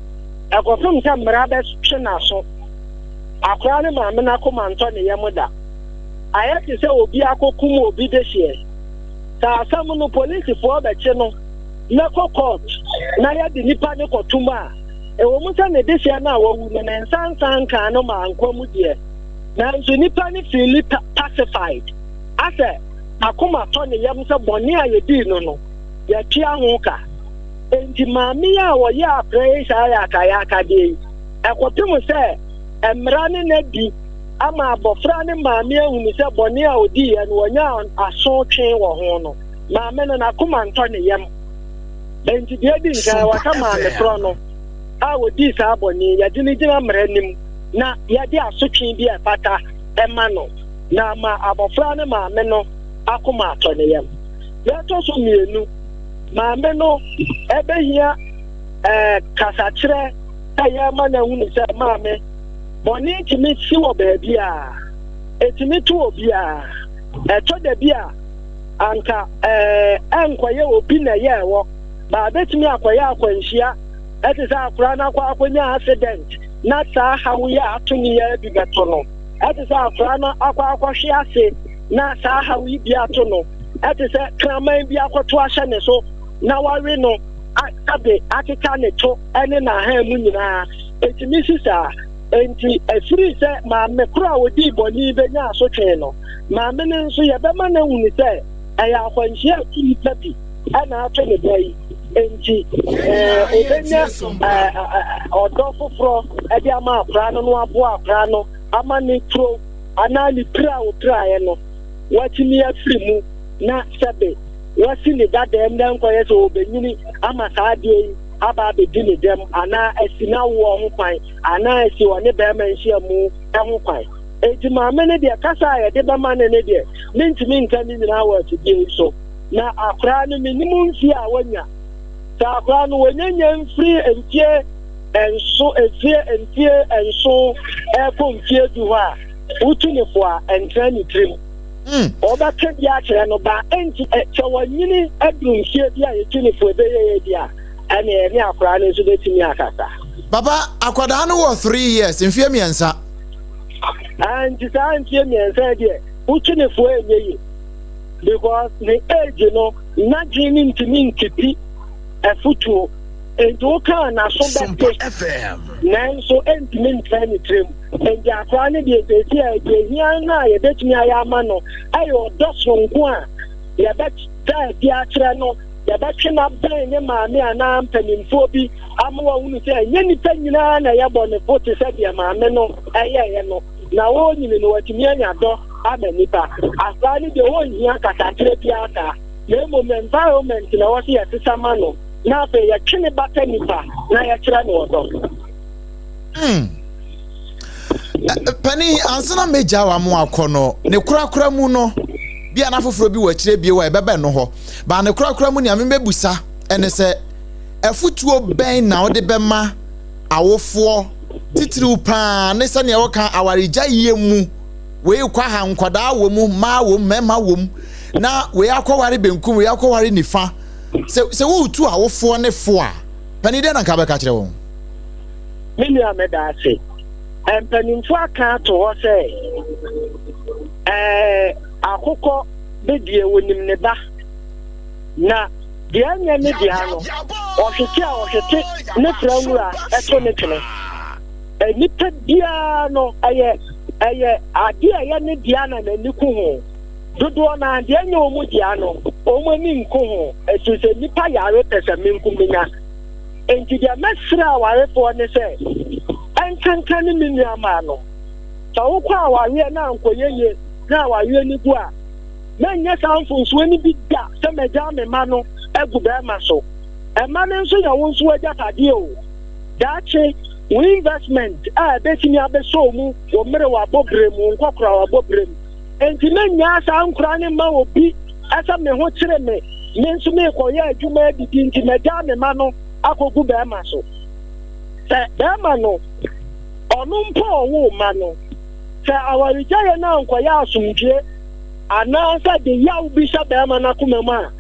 ɛkɔpem sɛ mmara bɛtwe n'aso. Akora ne maame no akoma ntɔ ne yam da. Ayɛ te sɛ obi akɔkum obi dehyeɛ. Sɛ asɛm no polisifoɔ bɛkye no na kɔ court na yɛde nipa no kɔtom a, ɛwɔ mu sɛ ne dehyeɛ no a wawu no ne nsa nsa nkaa no ma ankwa mu deɛ, nanso nipa no feeli pacified, asɛ akoma tɔ ne yam sɛ bɔne a yɛdii no no yɛtua ho ka. Enti maame yi a wɔyɛ akora yi saa yɛ akayakadeɛ yi, ɛkɔpem sɛ mmara ne n'adi ama abɔfra ne maame ahunu sɛ bɔne a odiiɛ no wɔnya asotwe wɔ ho no, maame no n'akoma ntɔ ne yam. Enti deɛ di nkan, wɔka maame korɔ no a wɔdii saa bɔne, yɛde no gyina mmara anim na yɛde asotwe bi a ɛfata ɛma no na ama abɔfra ne maame no akoma atɔ ne yam. Yɛtɔ so mmienu, maame no ɛbɛhia kasakyerɛ sɛ yɛma no ahunu sɛ maame, bɔne tumi si wɔ baabi a ɛtumi to obiara. Ɛtɔ da bi a anka ɛnkɔyɛ obi na ɛyɛ ɛwɔ baa bɛtumi akɔyɛ akwanhyia, ɛte sɛ akora no akɔ akɔnya accident na saa haw yi a ato ne yɛ bi bɛto no, ɛte sɛ akora no akɔ akɔhwe ase na saa haw yi bi ato no, ɛte sɛ kraman bi akɔto ahyɛ ne so na wawe no abe akeka ne to ne n'ahan mu nyinaa. Ɛtumi si saa. Enti ɛfiri sɛ maame koro a odii bɔne bɛnya asotwe no, maame no nso yɛbɛma no ahunu sɛ ɛyɛ akwanhyia a ɛto nipa bi ɛna ato ne ba yi. Enti obɛnya ɔdɔ foforɔ ɛde ama akora no na waboa akora no ama ne kuro anaa ne pira a opiraeɛ no watumi afiri mu, na sɛbe wasi ne dadaam na nkɔyɛ sɛ ɔbɛnyini ama saa adeɛ yi aba abɛdi ne dɛm anaa asi n'awoɔ ho kwan anaa asi ɔne bɛrima nhyiamu ho kwan. Enti maame no deɛ, kasa a yɛde bɛma no ne deɛ, mentumi nka ne nyinaa wɔ afidie yi so. Na akwaraa no, menim mfie a wanya. Sɛ akwaraa no wɔnyanya mfiri mfie nso mfie 7 ɛkɔ mfie 10 hɔ a, wotu ne fo a ɛntena ne tirim. Wɔbɛka bi akyerɛ no ba. Enti sɛ wɔnyini aduru mfie bi a yɛtu ne fo ɛbɛyɛ yɛ bi a, ɛne ɛne akwaraa no nso bɛtumi akasa. Papa, akwadaa no wɔ 3 years, mfie 3. Nti saa mfie 3 deɛ, wotu ne fo ɛnyɛ yie because ne age no, n'adwene no ntumi nkipi afotuo. Nti wokaa n'aso bɛte, nanso ɛntumi ntena ne tirim. Nti akwaraa no deɛ, sɛsi a deɛ hia no a yɛbɛtumi ayɛ ama no ɛyɛ ɔdɔ soronko a yɛbɛda adi akyerɛ no, yɛbɛtwe n'abɛn ne maame anaa mpanimfoɔ bi ama wɔahunu sɛ ɛnyɛ nnipa nyinaa na ɛyɛ bɔnefo te sɛ deɛ maame no ɛyɛeɛ no, na wɔnyini no watumi anya dɔ ama nnipa. Akwaraa no deɛ, wɔnhia kasakyerɛ biara saa, na mmom environment na ɛwɔ sɛ yɛsesa ma no na afei yɛtwe ne bata nipa na yɛkyerɛ no ɔdɔ. Pani, ansa na megya wa mo akɔ no, ne korakora mu no bia na foforɔ bi wɔ akyire bio a ɛbɛbɛn no hɔ baa ne korakora mu, nea mebɛbusa ɛne sɛ, afotuo bɛn na wode bɛma awofoɔ titiriw paa ne sɛnea wɔka awaregya yie mu? Wei kɔ ha, nkwadaa wɔ mu, mmaa wɔ mu, mmarima wɔ mu, na wei akɔware benkum, wei akɔware nifa. Sɛ woretu awofoɔ ne fo a, pani, dɛn na nka bɛka kyerɛ wɔn? Me nua, meda ase. Mpanimfoɔ aka ato hɔ sɛ akokɔ bɛdie wɔnim ne ba, na deɛ ɛnyɛ ne dea no, ɔhwete a ɔhwete ne fra nwura ɛto ne twene. Nnipa biara no, ɛyɛ adeɛ a ɛyɛ ne dea na n'ani ko ho. Dodoɔ no deɛ ɛnyɛ wɔn dea no, wɔn ani nko ho, ɛfiri sɛ nnipa yare pɛ sɛ menko menya. Enti deɛ mɛsrɛ awarefoɔ ne sɛ, ɛnkanka ne me nuamaa no, sɛ wokɔ awareɛ na ankɔyɛ yie na awareɛ no gu a, mɛnyɛ saa mfonsoɔ no bi da sɛ magyaa me ma no agu bɛrima so. Ɛma no nso yɛ wo nso agyapadeɛ o. Daakye wo investment a ɛbɛtumi abɛsɔ mu wɔ mmerɛ wabɔ berɛ mu, nkɔkora wabɔ berɛ mu. Enti mɛnyaa saa nkora ne ma obi ɛsɛ me ho kyere me, me nso meekɔyɛ adwuma adidi nti magyaa me ma no akɔgu bɛrima so. Sɛ bɛrima no, ɔno mpo ɔwo ma no, sɛ awaregyaeɛ no ankɔyɛ asomdwie. anaasɛ de yaw bi hyɛ barima no akoma mu a,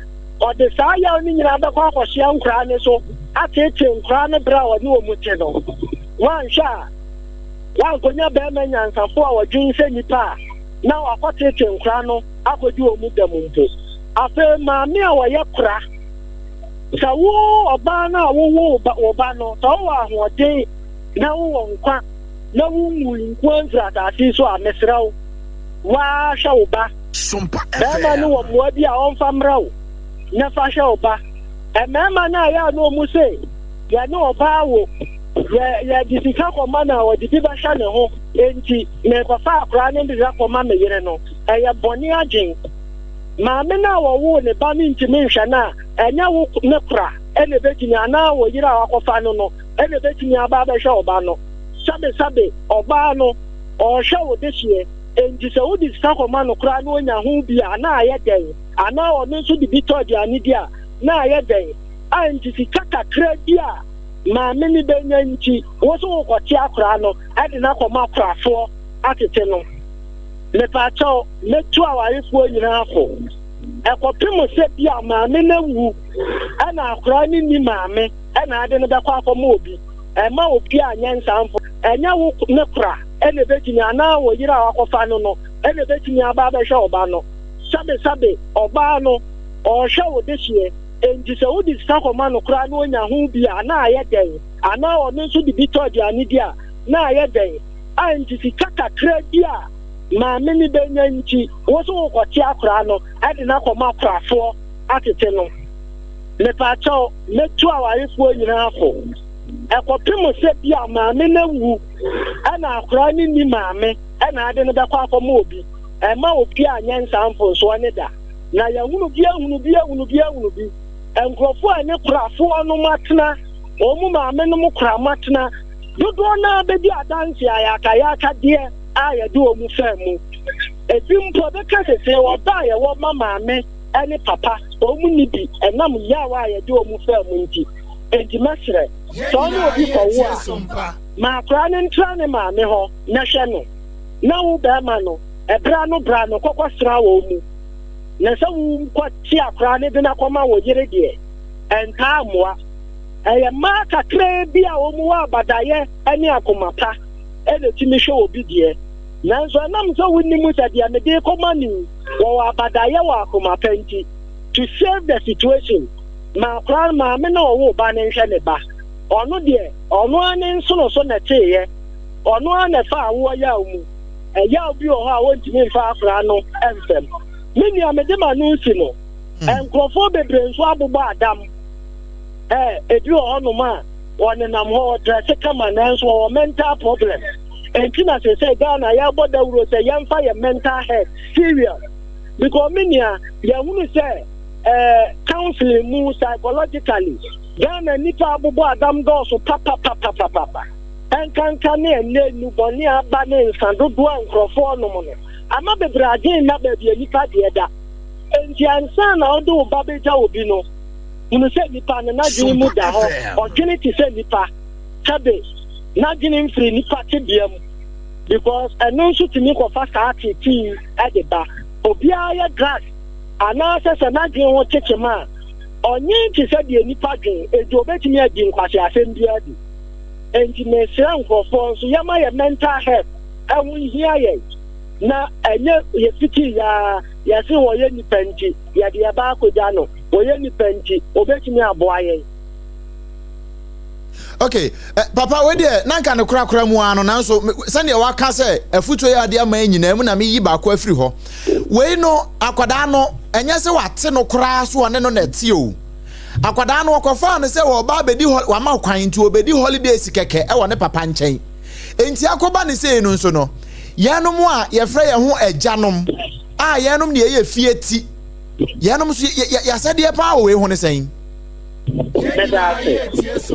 ɔde saa yaw no nyinaa bɛkɔ akɔhyia nkoraa no so ateetee nkoraa no berɛ a ɔne wɔn te no. Woanhwɛ a, woankɔnya barima nyansafo a ɔdwen sɛ nipa a, na wakɔteetee nkoraa no akɔdi wɔn dɛm mpo. Afei maame a ɔyɛ kora, sɛ wo ɔbaa no a wowoo wo ba no, sɛ wowɔ ahoɔden na wowɔ nkwa na wonwui nko ara mfiri asase yi so a, mesrɛ wo, woara hwɛ wo ba. Barima no wɔ mmoa bi a ɔmfa mmrɛ wo na fa hwɛ wo ba. Mmarima no a ɛyɛ a na wɔn se yɛne ɔbaa wo, yɛ yɛde sika kɔma no a ɔde bi bɛhwɛ ne ho, enti merekɔfa akwadaa no de akɔma me yere no, ɛyɛ bɔne adwen. Maame no a ɔwoo ne ba no ntumi nhwɛ no a, ɛnyɛ wo ne kora na ebetumi anaa wo yere a wakɔfa no no na ebetumi aba abɛhwɛ wo ba no. Sɛbesɛbe, ɔbaa no, ɔrehwɛ wo dehyeɛ, enti sɛ wode sika kɔma no koraa na onya ho bi a, na ayɛ dɛn? Anaa ɔno nso de bi tɔ aduane di a, na ayɛ dɛn? A enti sika kakra bi a maame no benya nti, wo nso wokɔte akwadaa no de no akɔma akorafoɔ atete no. Mepaakyɛw, mɛtu awarefoɔ nyinaa fo. Ɛkɔpem sɛ bi a maame no awu ɛna akwadaa no nni maame ɛna ade no bɛkɔ akɔma obi. Ɛmma obi a nyɛ nsamfo. Ɛnyɛ wo ne kora ɛna ɛbɛtumi anaa wo yere a wakɔfa no no ɛna ɛbɛtumi aba abɛhwɛ wo ba no. Sɛbesɛbe, ɔbaa no, ɔrehwɛ wo dehyeɛ, enti sɛ wode sika kɔma no koraa na ɔnya ho bi a, na ayɛ dɛn? Anaa ɔno nso de bi tɔ aduane di a, na ayɛ dɛn? A enti sika kakra bi a maame no bɛnya nti, wo nso wokɔte akwadaa no de no akɔma akorafoɔ atete no. Mepaakyɛw, mɛtu awarefoɔ nyinaa fo. Ɛkɔpem sɛ bi a maame no awu ɛna akwadaa no nni maame ɛna ade no bɛkɔ akɔma obi. Ɛmma obi a nyɛ nsaa mfonsoɔ ne da. Na yɛahunu bi ahunu bi ahunu bi ahunu bi. Nkurɔfoɔ a ɛne korafoɔ nom atena, wɔn maame nom kora mo atena, dodoɔ no ara bɛdi adanseɛ ayakayakadeɛ a yɛde wɔn faa mu. Ebi mpo bɛka sese ɔdɔ a yɛwɔ ma maame ne papa, wɔn nni bi ɛnam yaw a yɛde wɔn faa mu nti. Enti mɛsrɛ, sɛ wo ne obi kɔwo a, ma akwadaa no ntra ne maame hɔ na hwɛ no, na wo barima no, ɛberɛ ano berɛ ano kɔkɔsra wɔn mu. Na sɛ wokɔte akwadaa no de no akɔma wo yere deɛ, ɛntaa mmoa. Ɛyɛ mmaa kakraa bi a wɔwɔ abadaeɛ ne akoma pa na ɛtumi hwɛ obi deɛ. Nanso ɛnam sɛ wonim sɛ deɛ mede rekɔma no yi, wɔwɔ abadaeɛ wɔ akoma pa nti, to save the situation, ma akwadaa no, maame no a ɔwoo ba no nhwɛ ne ba. Ɔno deɛ, ɔno ara ne nsono so na ɛteeɛ. Ɔno ara na ɛfa awoɔ yaw mu. Ɛyaw bi wɔ hɔ a wɔntumi mfa akwadaa no mfam. Me nua, mede m'ano resi no, nkurɔfoɔ bebree nso abobɔ adam. Ɛ, ebi wɔ hɔnom a, wɔnenam hɔ, wɔdrɛse kama nanso wɔwɔ mental problem. Enti na seesei Ghana yɛrebɔ dawuro sɛ yɛmfa yɛn mental health serious. Because me nua, yɛahunu sɛ eh, counseling mu psychologically, Ghana nnipa abobɔ adam dɔɔso papapapapapa. Ɛnkanka ne ɛnnɛ nnubɔne a aba ne nsa dodoɔ a nkurɔfoɔ nom no, ama bebree adwene nna baabi a nnipa deɛ da. Enti ansa na wode wo ba bɛgya obi no, hunu sɛ nipa no n'adwene mu da hɔ, ɔdwene te sɛ nipa, sɛbe n'adwene mfiri nipa tebea mu because ɛno nso tumi kɔfa saa ateetee yi de ba. Obiara yɛ drugs anaasɛ sɛ n'adwene ho kyekyem a, ɔnyen te sɛ deɛ nipa dwen, enti obetumi adi nkwaseasɛm biara bi. Enti mesrɛ nkurɔfoɔ nso yɛma yɛ mental health ɛho nhia yɛn na ɛnyɛ yɛfitii yaa yɛse wɔyɛ nipa nti yɛde yɛn ba akɔgya no. Ɔyɛ nipa nti, ɔbɛtumi aboa yɛn. Okay, eh, papa wei deɛ na nka ne korakora mu ara no nanso sɛdeɛ waka sɛ afutuo yɛ adeɛ ama nyinaa mu na meyi baako afiri hɔ. Wei no akwadaa no ɛnyɛ sɛ wate no koraa so ɔne no na ɛte o. Akwadaa no ɔkɔfaa no sɛ wɔba abɛdi hɔ wama kwan nti ɔbɛdi holidays kɛkɛ ɛwɔ ne papa nkyɛn. Enti akɔba ne sei no nso no yɛnom a yɛfrɛ yɛn ho agyanom a yɛnom ne yɛyɛ fie ti Yɛnom nso yɛ asɛdeɛ paa wɔ wei ho ne sɛn? Meda ase.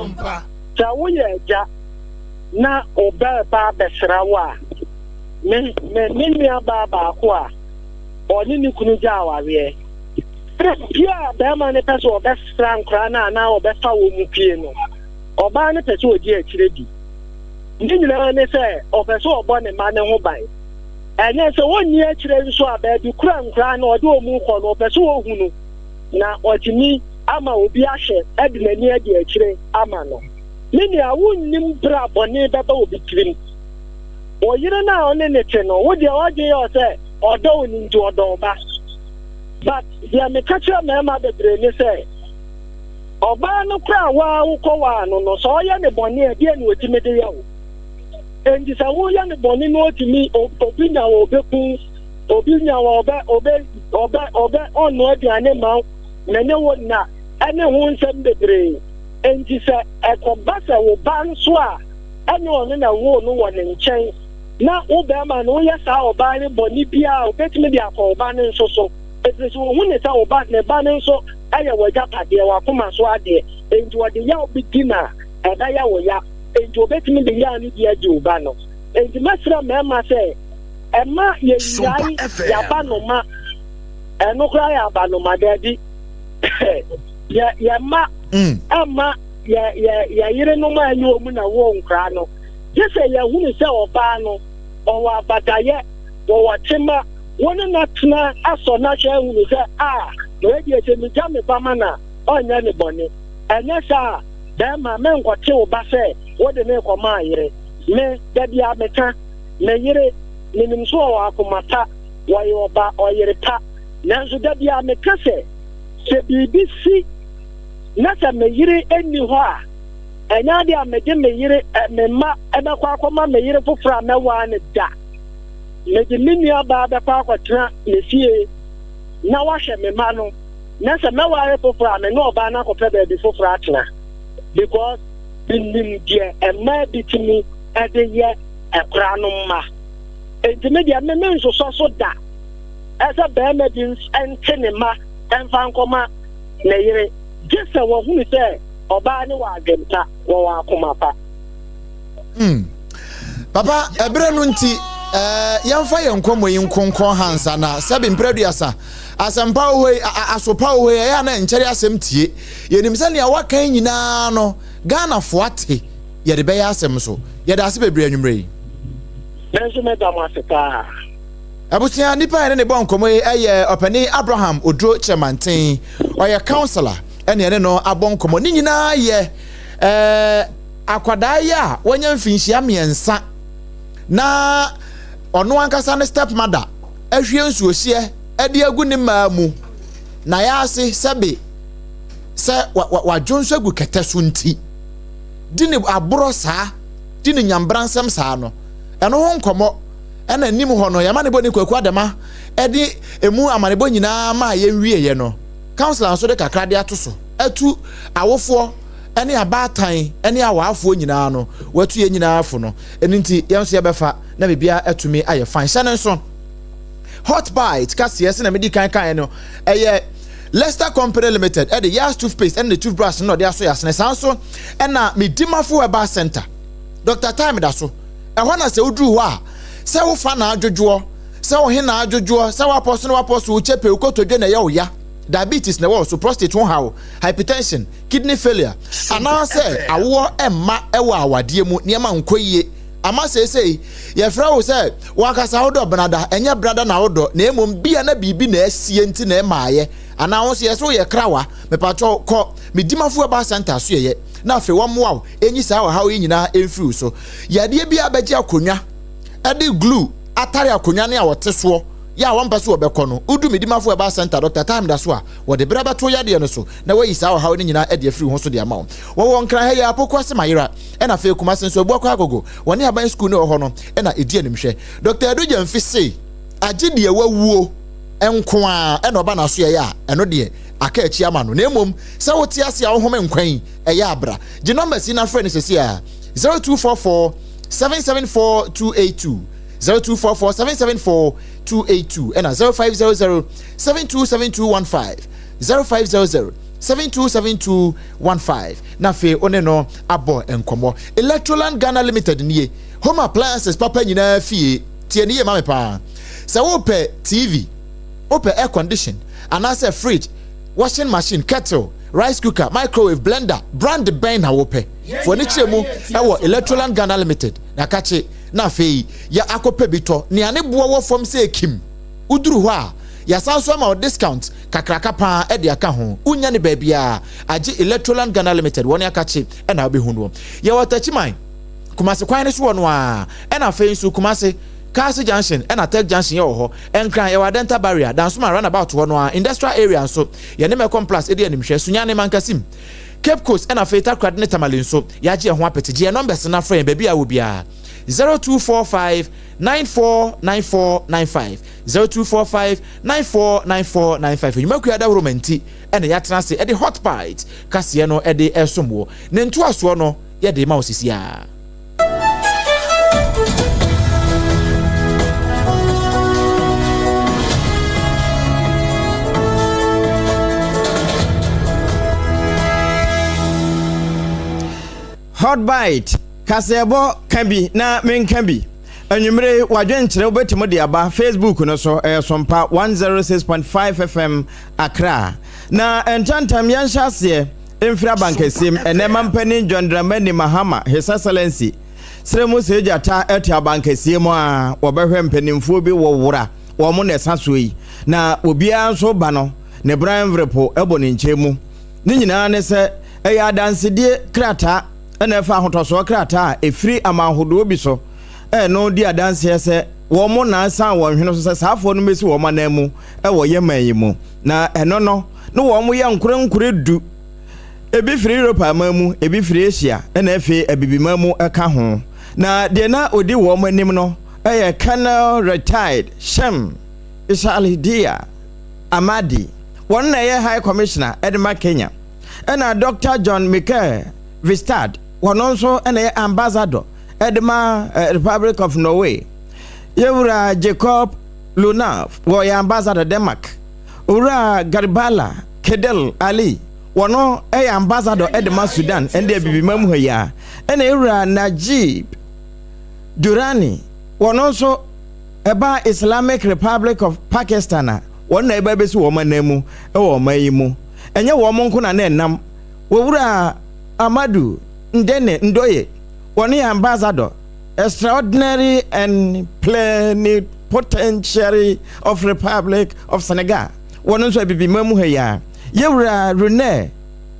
Sɛ woyɛ agya na wo ba reba abɛsra wo a, me me me nuabaa baako a ɔne ne kunu gya awareɛ. Berɛ biara a barima no pɛ sɛ ɔbɛsra nkwadaa no anaa ɔbɛfa wɔn mu pie no, ɔbaa no pɛ sɛ ɔdi akyire bi. Ne nyinaa ne sɛ ɔpɛ sɛ ɔbɔ ne mma no ho ban. Ɛnyɛ sɛ wɔnni akyire nso a, baabi koro a nkoraa no ɔde wɔn rekɔ no, ɔpɛ sɛ ɔhu no na ɔtumi ama obi ahwɛ de n'ani adi akyire ama no. Me nua, wonnim berɛ a bɔne bɛba obi tirim. Wo yere no a ɔne ne te no, wo deɛ w'adwene yɛ wo sɛ ɔdɔ wo no nti ɔdɔ wo ba. But deɛ meka kyerɛ mmarima bebree ne sɛ, ɔbaa no koraa a woa wokɔwaa no no, sɛ ɔyɛ ne bɔne a, ɛdeɛn na ɔtumi de yɛ wo? Enti sɛ woyɛ no bɔne na otumi, obi nya wɔ obeku, obi nya wɔ ɔbɛ, ɔbɛ, ɔbɛ, ɔbɛ, ɔnnoa aduane mma wo, na ne wo nna, ɛne ho nsɛm bebree. Enti sɛ ɛkɔba sɛ wo ba nso a ɛnyɛ ɔno na ɛwoo no wɔ ne nkyɛn, na wo barima no woyɛ saa ɔbaa no bɔne biara a, obetumi de akɔ wo ba no nso so, ɛfiri sɛ ohu ne sɛ wo ba, ne ba no nso yɛ w'agyapadeɛ, w'akoma so adeɛ. Enti ɔde yaw bi di no a, ɛbɛyɛ wo ya. Enti obetumi de yaw no bi adi wo ba no. Enti mɛsrɛ mmarima sɛ, mma yennyae y'abanoma. Ɛno koraa yɛ abanoma, daabi. Yɛ yɛ mma mma yɛ yɛ yɛ yerenom a ɛnyɛ wɔn na woo nkoraa no. Gye sɛ yɛhunu sɛ ɔbaa no, ɔwɔ abatayɛ, wɔwɔ tema, wo ne no atena asɔ no ahwɛ ahunu sɛ, ah, wei deɛ sɛ megya me ba ma no a, ɔnyɛ ne bɔne. Ɛnyɛ saa a, Bɛrima, menkɔte wo ba sɛ wode me rekɔma yere. Me, da biara meka, me yere, menim sɛ ɔwɔ akoma pa, ɔyɛ ɔba, ɔyere pa. Nanso da biara meka sɛ, sɛ biribi si na sɛ me yere nni hɔ a, ɛnyɛ ade a mede me yere, me mma bɛkɔ akɔma me yere foforɔ a mɛwaa no da. Mede me nuabaa bɛkɔ akɔtena ne fie na wahwɛ me mma no. Na sɛ mɛware foforɔ a, me ne ɔbaa no akɔpɛ baabi foforɔ atena because menim deɛ mmaa bi tumi de yɛ ɛkora no mma. Enti me deɛ me mensosɔ so da sɛ barima bi nte ne mma mfa nkɔma ne yere gye sɛ wahunu sɛ ɔbaa no wɔ adwempa, wɔwɔ akoma pa. Mm. Papa, ɛberɛ no nti, eh, yɛmfa yɛn nkɔmmɔ yi nkonkɔn hansa na sɛbe mprɛduasa asɛmpa wɔ hɔ yi, asopa wɔ hɔ yi, ɛyɛ a na nkyɛre asɛm tie. Yɛnim sɛ nea waka yi nyinaa no, Ghanafoɔ ate, yɛde bɛyɛ asɛm so. Yɛda ase bebree anwummerɛ yi. Me nso meda mo ase paa. Abusua, nipa a yɛne ne bɔ nkɔmmɔ yi yɛ Ɔpanin Abraham Oduro Kyerɛmanten. Ɔyɛ councillor ɛne yɛne no abɔ nkɔmmɔ. Ne nyinaa yɛ ɛɛ akwadaa yi a wanya mfinhyia mmiɛnsa na ɔno ankasa ne step mother ahwie nsuohyeɛ de agu ne mmaa mu na yɛase sɛbe sɛ wadwo nso agu kɛtɛ so nti di ne aborɔ saa di ne nyambransɛm saa no ɛno ho nkɔmmɔ ɛna anim hɔ no yɛma ne bɔ ne kwaku adama ɛde emu amanebɔ nyinaa ma yɛnwieɛ no councilor nso de kakra de ato so atu awofoɔ ne abaatan ne awaafoɔ nyinaa no, watu yɛn nyinaa fo no. Ɛno nti, yɛn nso yɛbɛfa na biribiara atumi ayɛ fine. Hyɛ no nso, Hot Bite kaseɛ sɛnea medi kan kaeɛ no, ɛyɛ Leicester Company Limited ɛde Yas toothpaste ɛne ne toothbrush no na ɔde aso yɛ asene. Saa nso ɛna Medimafo Herbal Center, Dr. Time da so. Ɛhɔ na sɛ woduru hɔ a, sɛ wofa na adwodwoɔ, sɛ wohe na adwodwoɔ, sɛ woapɔ so na woapɔ so, wo kyɛpɛ, wo kotodwe na ɛyɛ wo ya, diabetes na ɛwɔ wo so, prostate ho haw, hypertension, kidney failure, anaasɛ awoɔ mma wɔ awadeɛ mu, nneɛma nkɔ yie ama seesei yɛfrɛ wo sɛ wankasa wodɔ benada, ɛnyɛ benada na wodɔ, na mmom bia na biribi na asie nti na ɛmaayɛ, anaa wo nso yɛ sɛ woyɛ krawa, mepakyɛw kɔ Medimafo Herbal Center so yɛyɛ, na afei wɔmmoa wo ɛnyi saa ɔhaw yi nyinaa ɛmfiri wo so. Yadeɛ biara bɛgye akonnwa ɛde glue atare akonnwa ne a wɔte soɔ yɛ a wɔmpɛ so wɔbɛkɔ no, wodu Medimafo Herbal Center Dr. Time da so a, wɔde berɛ bɛto yadeɛ no so na wɔayi saa ɔhaw no nyinaa adi afiri wo ho so de ama wo. Wɔwɔ Nkran ha yi ara, Pokuase Mayera, ɛna afei Kumase nso, Abuakwa Agogo, wɔne aban sukuu no wɔ hɔ no na ɛdi animhwɛ. Dɔkta Adu Gyamfi se, agye deɛ wawuo nko ara na ɔba n'asoɛeɛ a, ɛno deɛ aka akyi ama no, na mmom sɛ wote ase a wohome nkwa yi, ɛyɛ a bra. Gye numbers yi na frɛ no seesei ara, 0244 774 282, 0244 774 282, ɛna 0500 727215. 0500 727215 na afei wo ne no abɔ nkɔmmɔ. Electroland Ghana Limited nie, home appliances papa nyinaa fie. Tie ne yie ma me paa. Sɛ wopɛ TV, wopɛ air condition, anaasɛ fridge, washing machine, kettle, rice cooker, microwave, blender, brand bɛn na wopɛ? Fo ani kyerɛ mu wɔ Electroland Ghana Limited na kakye. na afei yɛ akɔpɛ bi tɔ. Nea ne boɔ wɔ fam sɛ ekim. Woduru hɔ a, yɛasan nso ama wo discount kakraka paa de aka ho. Wonnya no baabiara agye Electroland Ghana Limited, wɔn akakye na wobɛhu noɔ. Yɛwɔ Techiman, Kumasi kwan no so hɔ no ara, ɛna afei nso Kumasi, Kaase Junction ɛna Tech Junction yɛwɔ hɔ. Nkran, yɛwɔ Adenta Barrier, Dansoman Runabout hɔ no ara, Industrial Area nso, yɛne Mecom Plus di animhwɛ, Sunyani, Mankasim, Cape Coast ɛna afei Takoradi ne Tamale nso, yɛagye yɛn ho apete. Gye yɛn numbers no na frɛ yɛn baabi a wɔ biara, 0245 949495, 0245 949495. Nnwumakuo adaworoma nti ɛna yɛatena ase ɛde Hot Bite kaseɛ no ɛde ɛresom woɔ. Ne ntoasoɔ no yɛde ma wo sisi ara. Hot Bite, Kaseɛbɔ ka bi na menka bi. Anwummere yi, w'adwenkyerɛ wobɛtumi de aba Facebook no so, ɛyɛ Sompa 106.5 FM Accra. Na ntɛmntɛm yɛnhyɛ aseɛ mfiri abankɛseɛm, ɛnnɛ Mampanin John Dramani Mahama, His Excellency, serɛ mu sɛ gyata te abankɛseɛ mu a, wɔbɛhwɛ mpanimfoɔ bi wɔ wora wɔn na ɛsa soɔ yi, na obiara nso ba no, ne bran mverepo bɔ ne nkyɛn mu. Ne nyinaa ne sɛ, ɛyɛ adansedie krataa na ɛfa ahotɔsoɔ krataa a ɛfiri aman hodoɔ bi so no di adanseɛ sɛ wɔn na asiane wɔn hwene so sɛ saa afoɔ no mmɛsi wɔn anan mu wɔ yɛn man yi mu. Na ɛno no, ne wɔn yɛ nkorenkore du. Ebi firi Europa aman mu, ebi firi Asia, ɛna afei Abibiman mu ka ho. Na deɛ na ɔdi wɔn anim no yɛ Colonel Retired Shem Isalidia Amadi. Wɔn na ɛyɛ High Commissioner de ma Kenya. Ɛna Dɔkta John Michael Vistad, wɔno nso na ɛyɛ Ambassador de ma Republic of Norway. Yɛwura Jacob Lunav, wɔyɛ Ambassador Denmark. Owura Garibala Kedel Ali, wɔno yɛ Ambassador de ma Sudan ɛnde Abibima mu ha yi ara. Ɛna Yɛwura Najib Durrani, wɔno nso ɛba Islamic Republic of Pakistan a, wɔn na ɛba bɛsi wɔn ananmu wɔ ɔman yi mu. Ɛnyɛ wɔn nko na na ɛnam. Owura Amadu Ndene Ndoye, wɔno yɛ Ambassador Extraordinary and Plenipotentiary of Republic of Senegal, wɔno nso Abibiman mu ha yi ara. Yɛwura Rene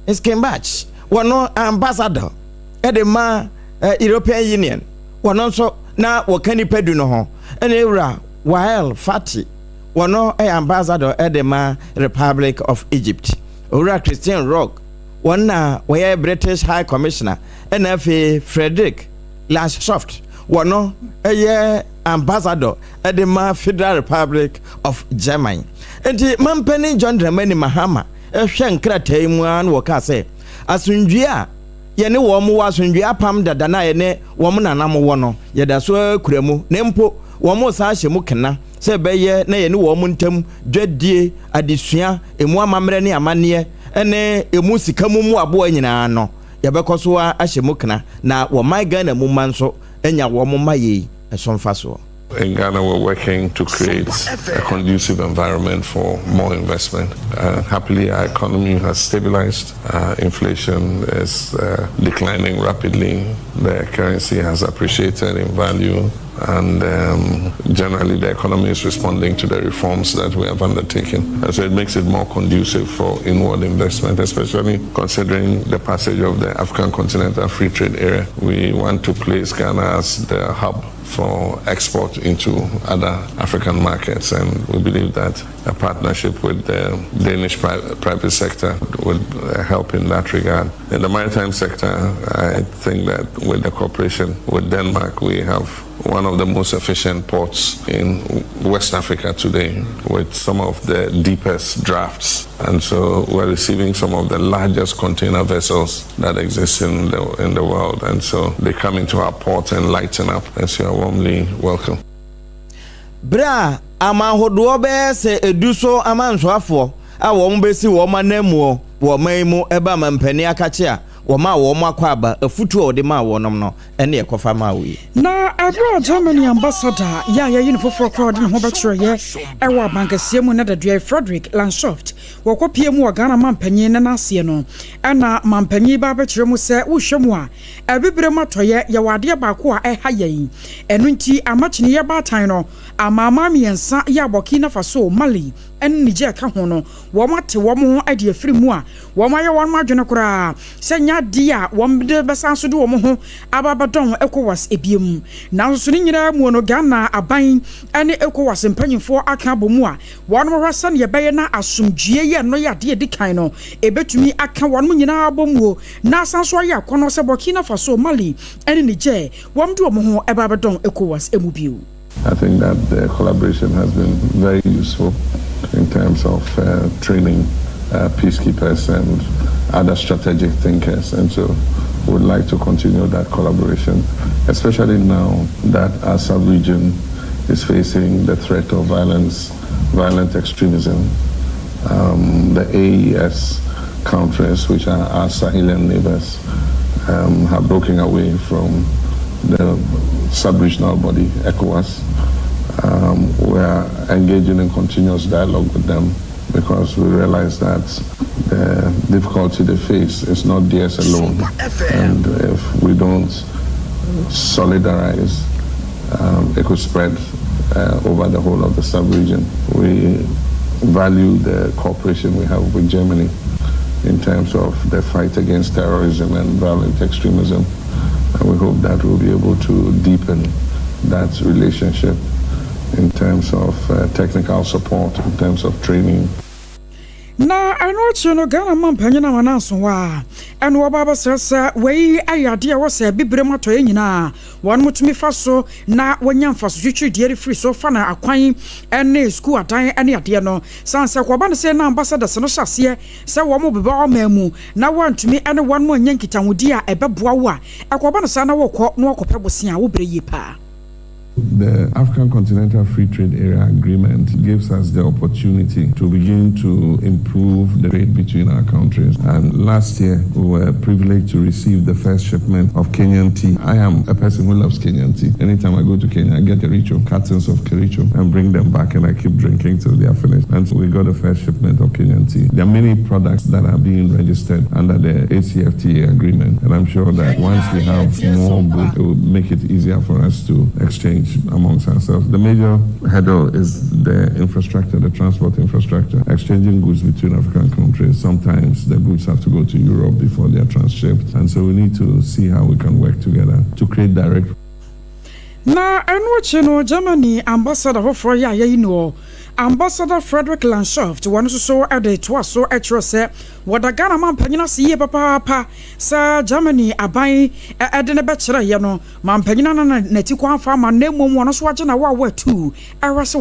Skimbach, wɔno Ambassador de ma European Union, wɔno nso na wɔka nnipa du no ho. Ɛna Yɛwura Wael Fati, wɔno yɛ Ambassador de ma Republic of Egypt. Owura Christine Rock, wɔn na wɔyɛ British High Commissioner, ɛna afei Frederick Lassoft, wɔno yɛ Ambassador de ma Federal Republic of Germany. Enti Mampanin John Dramani Mahama hwɛ nkrataa yi mu ara na wɔkaa sɛ, asomdwie a yɛne wɔn wɔ, asomdwie apam dada no a yɛne wɔn nananom wɔ no, yɛda so ara kura mu, na mpo wɔresan ahyɛ mu kena sɛ ɛbɛyɛ na yɛne wɔn ntam dwadie, adesua, emu amammerɛ ne amanneɛ, ne emu sika mu mmoaboa nyinaa no, yɛbɛkɔ so ara ahyɛ mu kena na wɔman Ghana mu mma nso anya wɔn mma yei so mfasoɔ. In Ghana, we're working to create a conducive environment for more investment. Uh, happily, our economy has stabilized. Uh, inflation is uh, declining rapidly. The currency has appreciated in value. And um, generally, the economy is responding to the reforms that we have undertaken. And so it makes it more conducive for inward investment, especially considering the passage of the African Continental Free Trade Area. We want to place Ghana as the hub for export into other African markets, and we believe that a partnership with the Danish pri private sector would uh, help in that regard. In the maritime sector, I think that with the cooperation with Denmark, we have one of the most efficient ports in West Africa today with some of the deepest drafts. And so we're receiving some of the largest container vessels that exist in the, in the world. And so they come into our port and lighten up. And so you're warmly welcome. Berɛ a aman hodoɔ bɛyɛ sɛ edu so amansoafoɔ a wɔn bɛsi wɔn ananmuo wɔ ɔman yi mu ba mampanin akakye a. Wɔmaa wɔn akwaaba, afutuo a ɔde maa wɔnom no ne ɛkɔfa maa wo yi. Na ɛberɛ a Germany ambassador yɛ a yɛayi no foforɔ koraa a ɔde ne ho bɛkyerɛeɛ wɔ abankɛseɛ mu nnɛ Frederick Lanchsoft wɔkɔpie mu wɔ Ghana mampanyin no n'aseɛ no ɛna mampanyin yi ba abɛkyerɛ mu sɛ wohwɛ mu a Abibirem atɔeɛ yɛwɔ adeɛ baako a ɛha yɛn ɛno nti ama kyiniiɛ baatan no amanaman mmiɛnsa yɛ a Burkina Faso, Mali ne Niger ka ho no wɔn ate wɔn ho de afiri mu a wɔn ayɛ wɔn adwene koraa sɛ nyɛ adeɛ a wɔn de bɛsan so de wɔn ho aba abɛdɔn Ecowas biom. Nanso ne nyinaa muo no Ghana aban ne Ecowas mpanyinfoɔ aka abɔ mu a wɔn hwɛ sɛdeɛ ɛbɛyɛ na asomdwie yɛ no yɛ adeɛ ɛdi kan no ɛbɛtumi aka wɔn nyinaa abɔ muo na asan nso ayɛ akɔnnɔ sɛ Burkina Faso, Mali ne Niger wɔn de wɔn ho ba abɛdɔn Ecowas mu bio. I think that the collaboration has been very useful in terms of uh, training uh, peacekeepers and other strategic thinkers. And so we would like to continue that collaboration, especially now that our sub-region is facing the threat of violence, violent extremism. Um, the AES countries, which are our Sahelian neighbors, um, have broken away from the sub-regional body, ECOWAS. Um, we are engaging in continuous dialogue with them because we realize that the difficulty they face is not theirs alone. And if we don't solidarize, um, it could spread uh, over the whole of the sub-region. We value the cooperation we have with Germany in terms of the fight against terrorism and violent extremism. And we hope that we'll be able to deepen that relationship in terms of uh, technical support, in terms of training. Na ɛno akyi no Ghana mampanyin a wɔn aso hɔ a ɛna wɔba abɛsrɛ sɛ wei ayɛ adeɛ a ɛwɔ sɛ abibire mu atɔeɛ nyinaa wɔn tumi fa so na wɔnya mfaso twitwirideɛ de firi so fa na akwan ne sukuu adan ne adeɛ no san sɛ kɔba no sɛ na ambassadors no hyɛ aseɛ sɛ wɔn beba ɔman mu na wɔntumi ne wɔn mo anya nkitahodie a ɛbɛboa wo a ɛkɔba no saa na wɔkɔ na wɔkɔpɛ bosea a wobrɛ yie paa. The African Continental Free Trade Area Agreement gives us the opportunity to begin to improve the trade between our countries. And last year, we were privileged to receive the first shipment of Kenyan tea. I am a person who loves Kenyan tea. Anytime I go to Kenya, I get Kericho, cartons of Kericho, and bring them back, and I keep drinking till they are finished. And so we got the first shipment of Kenyan tea. There are many products that are being registered under the ACFTA agreement, and I'm sure that once we have more goods, it will make it easier for us to exchange amongst ourselves. The major hurdle is the infrastructure, the transport infrastructure. Exchanging goods between African countries. Sometimes the goods have to go to Europe before they are transshipped. And so we need to see how we can work together to create direct. Na ɛno akyi no Germany ambassador foforɔ yɛ a yɛyi no Ambassador Frederick Landschaft wɔn nso so de toa so kyerɛ sɛ wɔda Ghana mampanyin ase yie papaapa sɛ Germany aban de ne bɛkyerɛeɛ no mampanyin no na n'ati kwan fa ama na mmom wɔn nso agye na wɔ a wɔatu ɛwɔ sɛ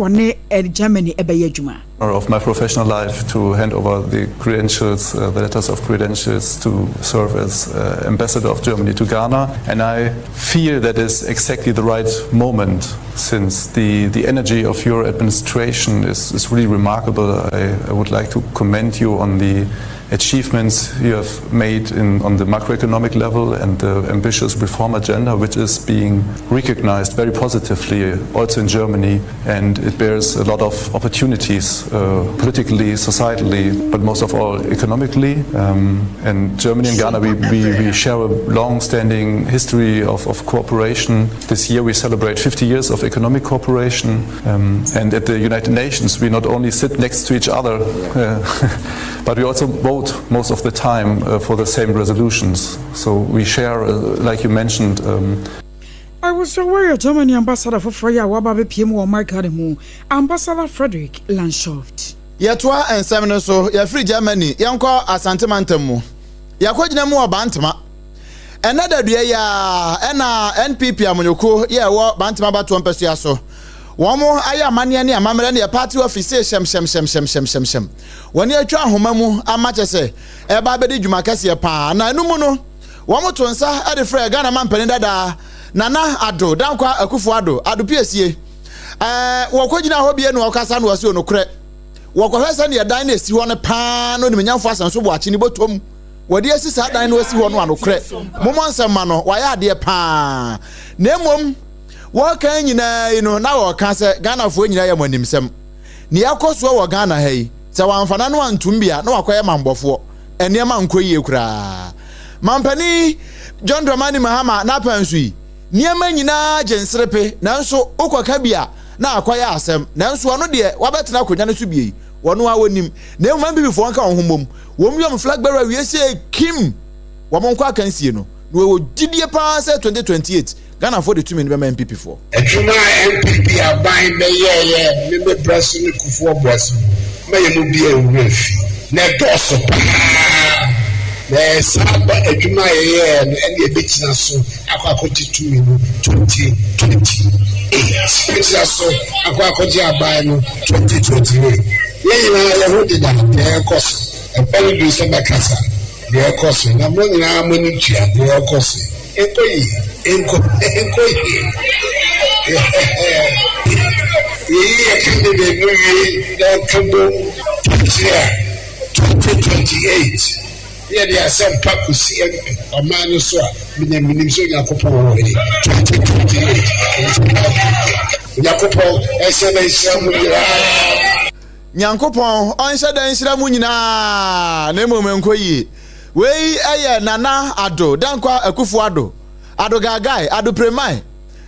wɔne Germany ɛbɛyɛ adwuma. Of my professional life to hand over the credentials, the letters of credentials to serve as ambassador of Germany to Ghana. And I feel that is exactly the right moment since the, the energy of your administration is, is really remarkable. I, I would like to commend you on the achievements you have made in, on the macroeconomic level and the ambitious reform agenda, which is being recognized very positively also in Germany. And it bears a lot of opportunities uh, politically, societally, but most of all economically. Um, and Germany and Ghana, we, we, we share a long standing history of, of cooperation. This year we celebrate 50 years of economic cooperation. Um, and at the United Nations, we not only sit next to each other, uh, but we also vote most of the time uh, for the same resolutions. So we share, uh, like you mentioned, um, Awosawɔyɛ Germany ambassador foforɔ yi a waba abɛpie mu wɔ ɔman Ghana mu, Ambassador Frederick Landshoft. Yɛtoa nsɛm no so, yɛfiri Germany, yɛnkɔ Asante mantam mu. Yɛakɔgyina mu wɔ Bantama. Ɛnɛ dadua yi ara ɛna NPP amanyɔkuo yɛ ɛwɔ Bantama abatoɔ mpasua so. Wɔn ayɛ amanneɛ ne amammerɛ ne yɛ party office hyɛmhyɛmhyɛmhyɛmhyɛm. Wɔn atwa ahoma mu ama kyɛ sɛ ɛba abɛdi dwuma kɛseɛ paa. Na ɛno mu no, wɔn to nsa de frɛ Ghana mampanin dadaa Nana Addo Dankwa Akufo Addo, Addo Piesie. Ɛɛ wɔkɔgyina hɔ bie na wɔkasa na wɔsi onokorɛ. Wɔkɔhwɛ sɛdeɛ dan no esi hɔ no paa na onimnyamfo Asɛnso Boakye ne bɔtɔm. wɔde asi saa dan no asi hɔ no a nokorɛ mommɔ nsɛm ma no wayɛ adeɛ paa na mmom wɔka nyinaa yi no na wɔka sɛ Ghanafoɔ nyinaa yɛ mo animsɛm nea ɛkɔ soɔ wɔ Ghana ha yi sɛ wamfa n'ano antom bi a na wakɔyɛ mambɔfoɔ nneɛma nkɔ yie koraa mampanin John Dramani Mahama n'apɛn so yi nneɛma nyinaa gye nserepe nanso wokɔka bi a na akɔyɛ asɛm nanso ɔno deɛ wabɛtena akonnwa no so bie yi wɔn a wɔnim na mmom NPP foɔ nka wɔn ho mmom wɔn yɔm flag bearer wie sɛ kim wɔn nkɔ akansie no na wɔwɔ gyidie paa sɛ 2028 Ghanafoɔ de tumi no bɛma NPP foɔ. Adwuma a NPP aban bɛyɛɛyɛ me me brɛ so ne Kufuor brɛ so no, ma yɛn mu biara nwura fi. Na ɛdɔɔso paa. Na ɛyɛ saa ba adwuma a yɛyɛɛ no ɛne yɛbɛgyina so akɔ akɔgye tumi no 2028. Yɛbɛgyina so akɔ akɔgye aban no 2028. Yɛn nyinaa yɛn ho deda deɛ ɛrekɔ so. Ɛpɛ no duru sɛ mɛkasa deɛ ɛrekɔ so na mo nyinaa mo ani tua deɛ ɛrekɔ so. Nkɔ yie, nkɔ nkɔ yie. Yɛyi yɛ candidate no wie na ɔto bom akyire a 2028 ne yɛde asɛmpa kɔsi ɔman no so a menya menim sɛ Onyankopɔn wɔ hɔ yi 2028 Onyankopɔn ɛhyɛ na nhyira mo nyinaa. Nyankopɔn ɔnhyɛ da nhyira mu nyinaa na mmom nkɔ yie. Wei yɛ Nana Addo Dankwa Akufo Addo, Addo Gaagai, Addo Premai,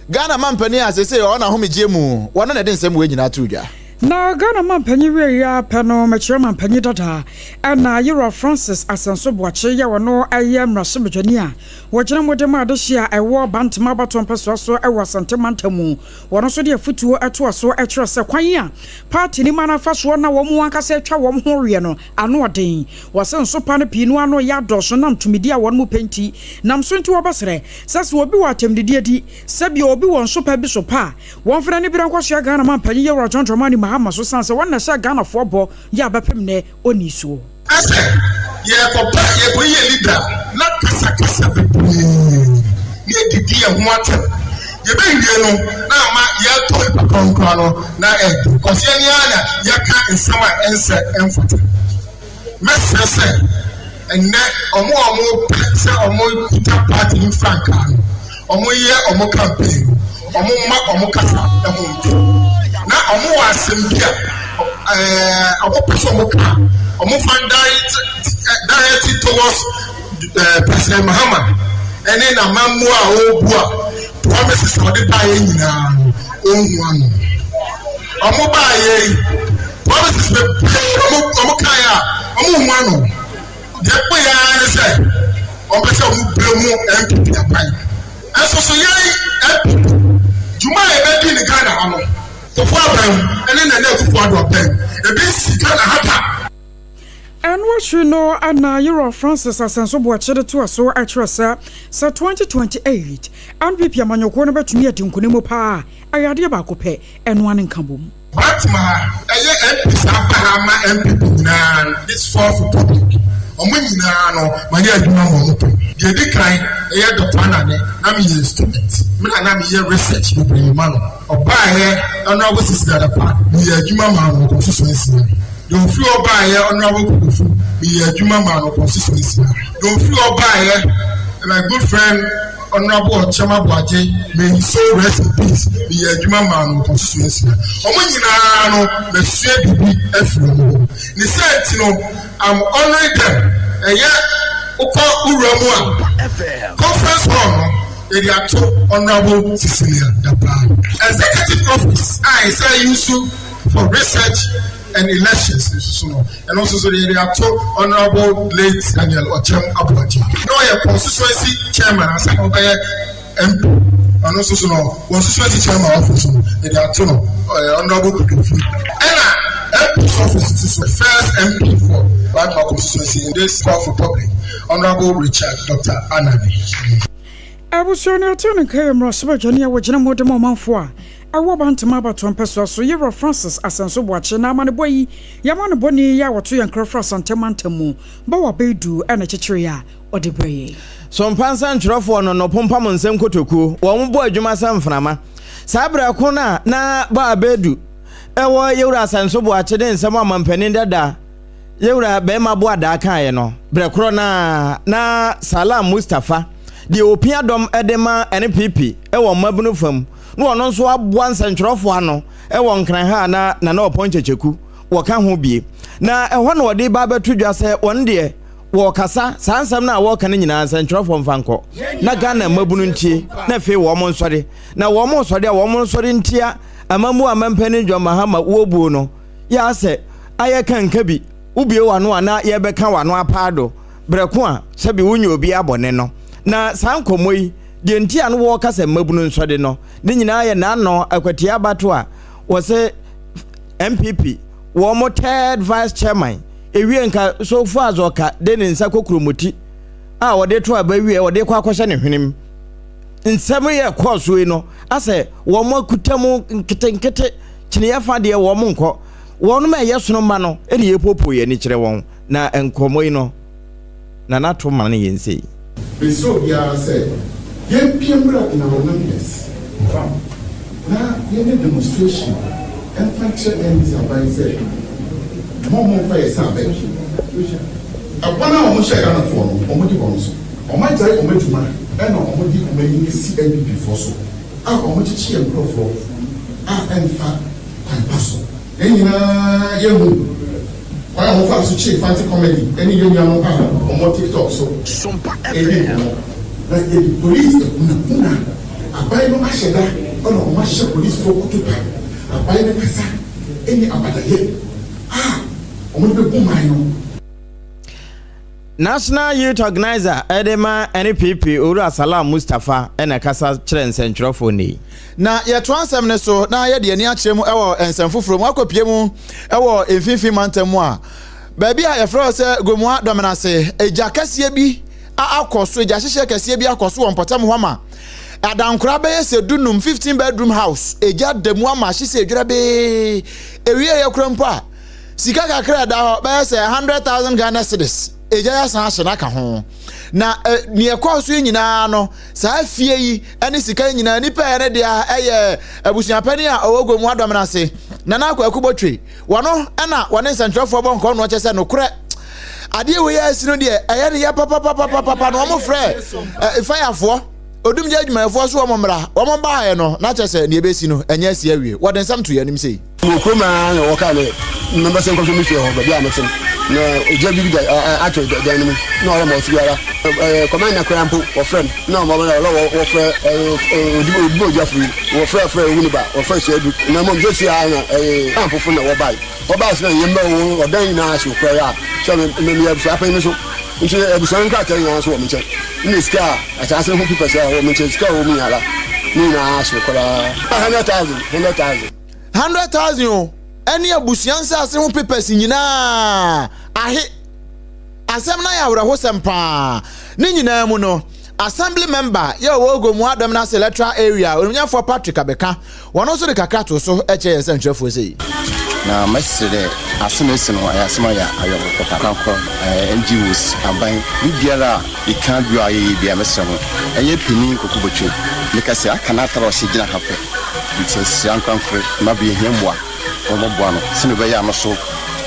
Ghana mampanin a seesei ɔwɔ n'ahomegyeɛ mu, wɔno na ɛde nsɛm wei nyinaa too dwa. Na Ghana mampanyin wieeɛ ara pɛ no, mekyerɛ mampanyin dada, ɛna Yerua Francis Asɛnso Boakye yɛ ɔno yɛ mmarahyɛbadwani a wɔgyina mu de ma adehye a ɛwɔ Bantama abatoɔ mpɛsoa so wɔ Asante mantam mu. Wɔn nso de afutuo toa so kyerɛ sɛ kwan a party no ma no afa soɔ na wɔn ankasa atwa wɔn ho weɛ no ano ɔden. Wɔse nsopa no pii no ano yɛ adɔɔso nam tumidi a wɔn mu pɛ nti. Nam so nti wɔbɛsrɛ sɛ sɛ obi wɔ atɛmdidie di, sɛbio obi wɔ nsopa bi so pa a, wɔmfa n'ani bere nkɔsoɛ Ghana manpanyin Yawura John Dramani Mahama so sane sɛ wɔn na ɛhyɛɛ Ghanafoɔ bɔ yɛ a bɛpem nnɛ ɔnni soɔ. Asɛ yɛrekɔpɛ yɛrekɔyi yɛn leader a, na kasakasa bebree na yɛdidi yɛn ho atɛm. Yɛbɛwie no na ama yɛretɔ nipa korɔ no koraa no na ɛɛden cause yɛn ara na yɛka nsɛm a ɛnsɛ ɛmfata. Mɛsrɛ sɛ ɛnnɛ wɔn a wɔpɛ sɛ wɔkuta party no frankaa no, wɔyɛ wɔn campaign no, wɔmma wɔn kasa ho nto. Na wɔwɔ asɛm bi a ɛɛ wɔpɛ sɛ wɔka a, wɔmfa direct direct towards ɛɛ President Mahama ɛne n'amammuo a ɔrebu a promises a ɔde baeɛ nyinaa no ɔnhu ano. Wɔn baeɛ yi promises bebree wɔn wɔn kaeɛ a wɔn hu ano. Deɛ ɛkɔ yɛ ara ne sɛ wɔn pɛ sɛ wɔn brɛ mu NPP aban. Nso so yɛn NPP dwuma a yɛbɛdi ne Ghana ha no, Kufuor aban mu ne Nana Akufo-Addo aban mu, ebi nsi Ghana ha da. Ɛno akyiri no na Yerua Francis Asɛnso Boakye de toa so kyerɛ sɛ sɛ 2028 NPP amanyɔkuo no bɛtumi adi nkonim paa a, ɛyɛ adeɛ baako pɛ, ɛno ara ne nkabom. Fatima ha ɛyɛ MP saa ba ha ma NPP nyinaa no this fourth republic ɔmo nyinaa no mayɛ adwuma ma ɔmo pɛ. Deɛ edi kan ɛyɛ Doctor Anane, na meyɛ student, me na na meyɛ research bebree ma no. Ɔbaeɛ Honourable Cecilia Dapaah, meyɛ adwuma maa no constituency ha. Deɛ ofiri hɔ baeɛ Honourable Kokofu, meyɛ adwuma maa no constituency ha. Deɛ ofiri hɔ baeɛ my good friend Honourable Ɔkyɛm Aboagye, may his soul rest in peace, meyɛ adwuma maa no constituency ha. Wɔn nyinaa no masua biribi afiri wɔn hɔ. Ne saa nti no, I'm honouring them. Ɛyɛ wokɔ wura mu a, conference hall no yɛde ato Honourable Cecilia Dapaah. Executive office a yɛsɛ use for research and elections nso so no, ɛno nso so yɛde ato Honourable late Daniel Ɔkyɛm Aboagye. Na ɔyɛ constituency chairman ansa na ɔbɛyɛ MP. Ɔno nso so no, constituency chairman office no yɛde ato no Honourable Kodofi. Ɛna MP's office nso so, first MP for Bantama constituency in this fourth republic, Honourable Richard Dr. Anane. Abusua no ɛte ne nka yɛ mmarahyɛbadwani a wɔgyina mu de ma ɔmanfoɔ a ɛwɔ Bantama abatoɔ mpɛsoa so, Yerua Francis Asɛnso Boakye. Na amanebɔ yi, yɛ amanebɔni yi a wɔto yɛn nkra firi Asante mantam mu, Bawa Baidu na ɛkyekyereeɛ a ɔde brɛ yɛn. So mpa nsɛntwerɛfoɔ no no pompam nsɛm kotokuo, wɔn bɔ adwuma sɛ mframa. Saa berɛ ko no a na Bawa Baidu wɔ Yewura Asɛnso Boakye de nsɛm a ɔmampanin dada. Yɛwura Barima Boadaa kaeɛ no, berɛ korɔ no ara na Salam Mustapha, deɛ ɔpia dɔm de ma NPP wɔ mmabunu fam, na ɔno nso aboa nsɛntwerɛfoɔ ano wɔ Nkran ha a na Nana Ɔpɔn Kyekyeku wɔ ka ho bie. Na ɛhɔ na ɔde ba abɛto dwa sɛ wɔn deɛ wɔrekasa, saa nsɛm no a wɔreka no nyinaa nsɛntwerɛfoɔ mfa nkɔ na Ghana mmabunu ntie na afei wɔn nsɔre. Na wɔn resɔre a wɔn nsɔre ntia amammuo a Mampanin John Mahama wɔrebuo no. Yɛ a sɛ ayɛ kanka bi, wobue w'ano a na yɛbɛka w'ano apaa do berɛ ko a sɛbe wonyɛ obiara bɔne no. Na saa nkɔmmɔ yi, deɛ nti a na wɔreka sɛ mmabunu nsɔre no, ne nyinaa yɛ n'ano akwatia abato a wɔse NPP wɔn third vice chairman ewie nka so far as ɔka de ne nsa kɔ kuromoti a ɔde to aba wie ɔde kɔ akɔhyɛ ne hwenem. Nsɛm yi a ɛkɔɔ so yi no, asɛ wɔn akuta mu nketenkete, kyeneɛ fa deɛ wɔn nkɔ. Wɔnom a ɛyɛ sono mma no na yɛpoopoo yɛn ani kyerɛ wɔn, na nkɔmmɔ yi no, Nana to ma no yɛn sei. Mesrɛ obiara sɛ yɛmpue mmra in our numbers na yɛnyɛ demonstration mfa nkyerɛ NDC aban sɛ mma ɔmo mfa yɛn sɛ abɛ. Ɛbɔ no a ɔmo hyɛɛ Ghanafoɔ no, ɔmo di wɔn so. Ɔmo agyae ɔmo adwuma ɛna ɔmo de ɔmo ani asi NPP foɔ so a ɔmo kyekye yɛn nkorɔfoɔ a ɛnfa kwan pa so. Yɛn nyinaa yɛhu kwan a wɔfaa so kyee Fante Comedy ne yɛn nuanom a wɔwɔ TikTok so redi nkɔmmɔ. Na yɛde police ahunahuna aban no ahyɛ da na wɔahyɛ polisfoɔ kutupa. Aban no kasa ne abadayɛ a wɔde bɛbu man no. National Youth Organiser de ma NPP Owura Salam Mustapha na ɛkasa kyerɛ nsɛntwerɛfoɔ nnɛ yi. Na yɛtoa nsɛm no so na yɛde yɛn ani akyerɛ mu wɔ nsɛm foforɔ mu akɔpue mu wɔ mfimfini mantam mu a baabi a yɛfrɛ hɔ sɛ Gomoa Dɔmenase egya kɛseɛ bi akɔ so egya hyehyeɛ kɛseɛ bi akɔ so wɔ mpɔtam hɔ ma adankora bɛyɛ sɛ dunum 15 bedroom house egya da mu ama ahye sɛ edwira bee ewie yɛ kora mpo a Sika kakra a ɛda hɔ bɛyɛ sɛ 100,000 Ghana cedis, egya yi asan ahye no aka ho. Na nea ɛkɔɔ so yi nyinaa no, saa fie yi ne sika yi nyinaa, nipa a ɛyɛ ne dea yɛ abusuapanin a ɔwɔ Gomu Adɔm no ase, Nana Kwaku Botwe. Wɔno na wɔne nsɛntwerɛfoɔ bɔ nkɔm na wɔkyɛ sɛ nokorɛ adeɛ wei a asi no deɛ ɛyɛ ne yɛ papapapapapa na wɔn frɛ fayafoɔ odumgya adwumayɛfoɔ so wɔn mmra wɔn baeɛ no na kyɛ sɛ nea ɛbɛsi no ɛnyɛ asi awie wɔde nsɛm to yɛn anim sei. Mowɔ kurom ara na wɔkaa dɛ mebɛsen nkɔhwɛ me fie hɔ beebi a metse no, na ogya bi da atɔ dan no mu na ɔrema ɔtse biara. Kɔmanda koraa mpo wɔfrɛ no na ɔma ɔba na wɔfrɛ odumgyafo yi, wɔfrɛfrɛ Winneba, wɔfrɛ Suadu, na mbom seseiara na kampfo na wɔbae. Wɔbae so na ndzɛmba a ɔwɔ ɔdan nyina hyew koraa a, sɛ meyɛ ebusuapanyin no so ntsi ebusua no nkrataa nyina so wɔ me nkyɛn, nna sika a asaase no ho papers a ɔwɔ me nkyɛn, sika a ɔwɔ mu nyinara ne nyina hyew koraa. 100,000, 100,000. 100,000 o, ɛne abusua nsase ho papers nyinaa ahe. Asɛm no ayɛ awerɛhosɛm paa. Ne nyinaa mu no, Assembly member yɛ ɔwɔ Gomoa Dɔmenase Electoral Area, Onimnyamfoɔ Patrick Abeka, wɔn nso de kakra too so kyerɛ yɛn sɛntwerɛfoɔ sei. Na mɛsrɛ dɛ asɛm a esi no ɔyɛ asɛm a ɔyɛ awerɛhow korakora. NGOs, aban, biribiara a ekã bi a ɔayɛ yie biara mɛsrɛ ho, ɛnyɛ panyin Kwaku Botwe, meka sɛ aka n'atar a ɔhyɛ gyina ha pɛ. Ntsi mesrɛ ankorankor ma bi yehia mboa na wɔbɔboa no sɛnea ɔbɛyɛ a no so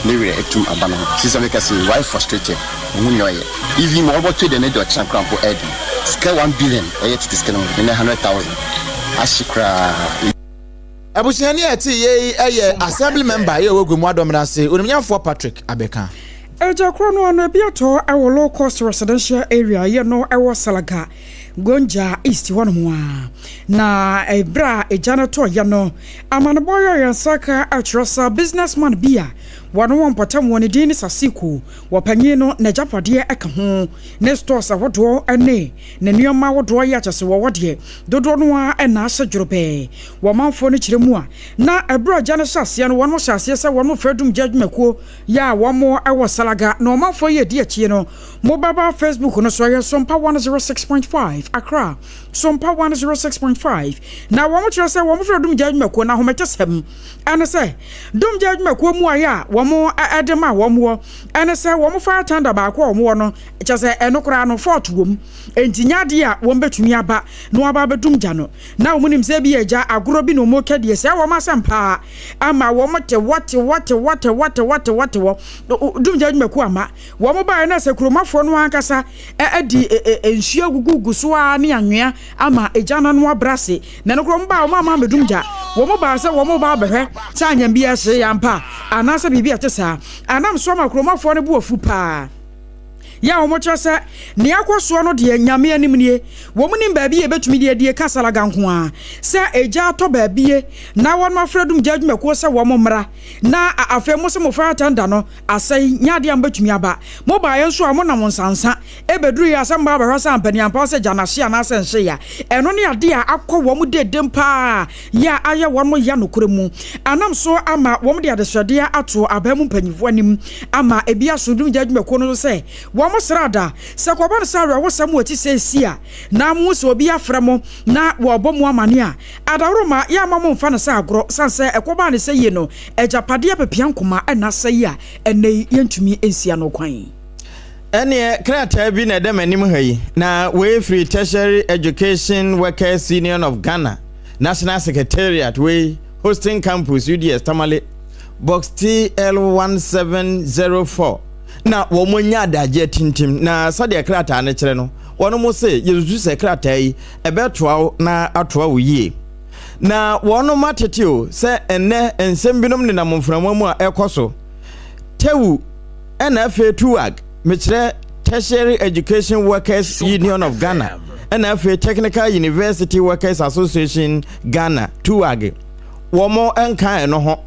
ne werɛ etum aba no ho. Sesei meka se ɔayɛ frustrated, ohun nea ɔyɛ. Even ma ɔbɔtoe dɛ ne de ɔkyena koraa mpo ɛyɛ den. Sika 1 billion ɛyɛ tsetse sika no mu ndɛ 100,000 ahye koraa. Abusuani a ɛte yei yɛ Assembly Member yɛ ɔwɔ Gomu Adɔmena ase, Onimnyamfoɔ Patrick Abeka. Agya korɔ no ano ebi atɔ wɔ low cost residential area yɛ no wɔ Salaga. Gonja East hɔnom a, na bere a egya no tɔeɛ no, amanebɔ yɔɔ yɛn nsa ka kyerɛ sɛ businessman bi a wɔne wɔn mpɔtam wɔ ne din ne Sasiku, wɔpanyin no n'agyapadeɛ ka ho, ne stores ahodoɔ ne ne nneɛma ahodoɔ yɛ kyɛ sɛ wɔwɔ deɛ dodoɔ no ara na ahyɛ dworobɛɛ. Wɔ ɔmanfoɔ no kyerɛ mu a, na bere a gya no hyɛ aseɛ no, wɔn hyɛ aseɛ sɛ wɔn frɛ dumgya adwumakuo yɛ a wɔn wɔ Salaga na ɔmanfoɔ yi adi akyie no, Mobɛba Facebook no so ɛyɛ Sompa 106.5 Accra, Sompa 106.5 na wɔn kyerɛ sɛ wɔn frɛ Dumgya adwumakuo no ahometesɛm ɛne sɛ Dumgya adwumakuo mmuaeɛ a wɔn. wɔn de ma wɔn wɔ ɛne sɛ wɔn fire tender baako a wɔn wɔ no kyɛ sɛ ɛno koraa no fault wɔ mu enti nyɛ adeɛ a wɔn bɛtumi aba na wɔn aba abɛdum gya no na wɔn nim sɛ ebi yɛ gya agorɔ bi na wɔn reka die sɛ wɔn asɛm paa ama wɔn te wɔ te wɔ te wɔ te wɔ te wɔ te wɔ te wɔ dum gya adwumakuo ama wɔn baeɛ na sɛ kuromafoɔ no ankasa de nsuo agugugu so ara ne anwea ama egya no ano abrɛ ase. Na nokorɛ wɔn baa wɔn amma ammɛdum gya. Wɔn baa sɛ wɔn reba abɛhwɛ sɛ anyam bi rehye ampa anaasɛ biribi a ɛte saa. Anam so ama kuromafoɔ no bo afu paa. Yɛ a wɔkyerɛ sɛ nea akɔ soɔ no deɛ Nyame anim nie. Wɔn nim baabi a yɛbɛtumi de adie ka salaga nko ara. Sɛ egya atɔ baabie na wɔn afrɛ dumgya adwumakuo sɛ wɔn mmra na afei mo se mo fire tender no Asɛe nyɛ adeɛ a mobɛtumi aba. Mobaeɛ nso a, monam nsansa bɛduruiɛ a sɛ moba abɛhwɛ sɛ ampaniampa sɛ gya no ahye anaasɛ ɛnhyeeɛ a, ɛno ne adeɛ a akɔ wɔn dedem pa ara yɛ a ayɛ wɔn ya nokorɛ mu. Anam so ama wɔde adesrɛdeɛ ato aban mu mpanimfoɔ anim ama ebi aso dumgya adwumakuo no so sɛ wɔn srada. Sɛ kɔba no sɛ awerɛhosɛm wɔ ti sɛ si a, na mohu sɛ obi afrɛ mo na wɔrebɔ mo amane a, adaworoma yɛ ama momfa no sɛ agorɔ sane sɛ ɛkɔbaa no sɛ yie no, Agyapadeɛ pepeankoma na asɛe a ɛnnɛ yi yɛntumi nsi ano kwan. Ɛneɛ krataa bi na ɛda m'anim ha yi, na wei firi Tertiary Education Workers Union of Ghana National Secretariat, wei Hosting Campus, UDS, Tamale, Box TL 1704, na wɔn anya adagye atintim, na sɛdeɛ krataa no kyerɛ no, wɔn se yɛsusu sɛ krataa yi ɛbɛtoa wo na atoa wo yie. Na wɔnom atete o sɛ ɛnnɛ nsɛm binom nenam mframa mu a ɛkɔ so. TEWU ɛna afei TUAG, mekyerɛ Tertiary Education Workers Union of Ghana, ɛna afei Technical University Workers Association Ghana, TUAG, wɔn nka ɛno ho.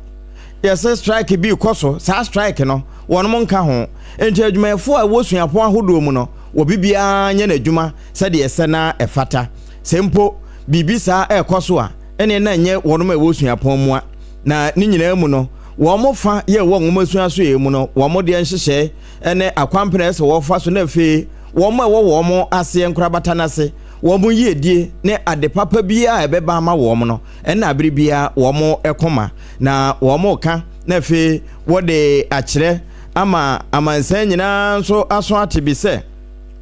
Yɛsɛ strike bi kɔ so, saa strike no, wɔnom nka ho. Enti adwumayɛfoɔ a ɛwɔ suapɔn ahodoɔ mu no, wɔbi biara nyɛ n'adwuma sɛdeɛ ɛsɛ na ɛfata. Sɛ mpo biribi saa rekɔ so a, ɛnneɛ na ɛnyɛ wɔnom a ɛwɔ suapɔn mua. Na ne nyinaa mu no, wɔn fa yɛ wɔ nwomasua asoɛeɛ mu no, wɔn deɛ nhyehyɛe ne akwampene a ɛsɛ wɔfa so na afei wɔn a ɛwɔ wɔn aseɛ nkorabata no ase, wɔn yiedie ne ade papa biara a ɛbɛba ama wɔn no, ɛna bere biara wɔn ko ma. Na wɔreka na afei wɔde akyerɛ ama amansan nyinaa nso aso ate bi sɛ,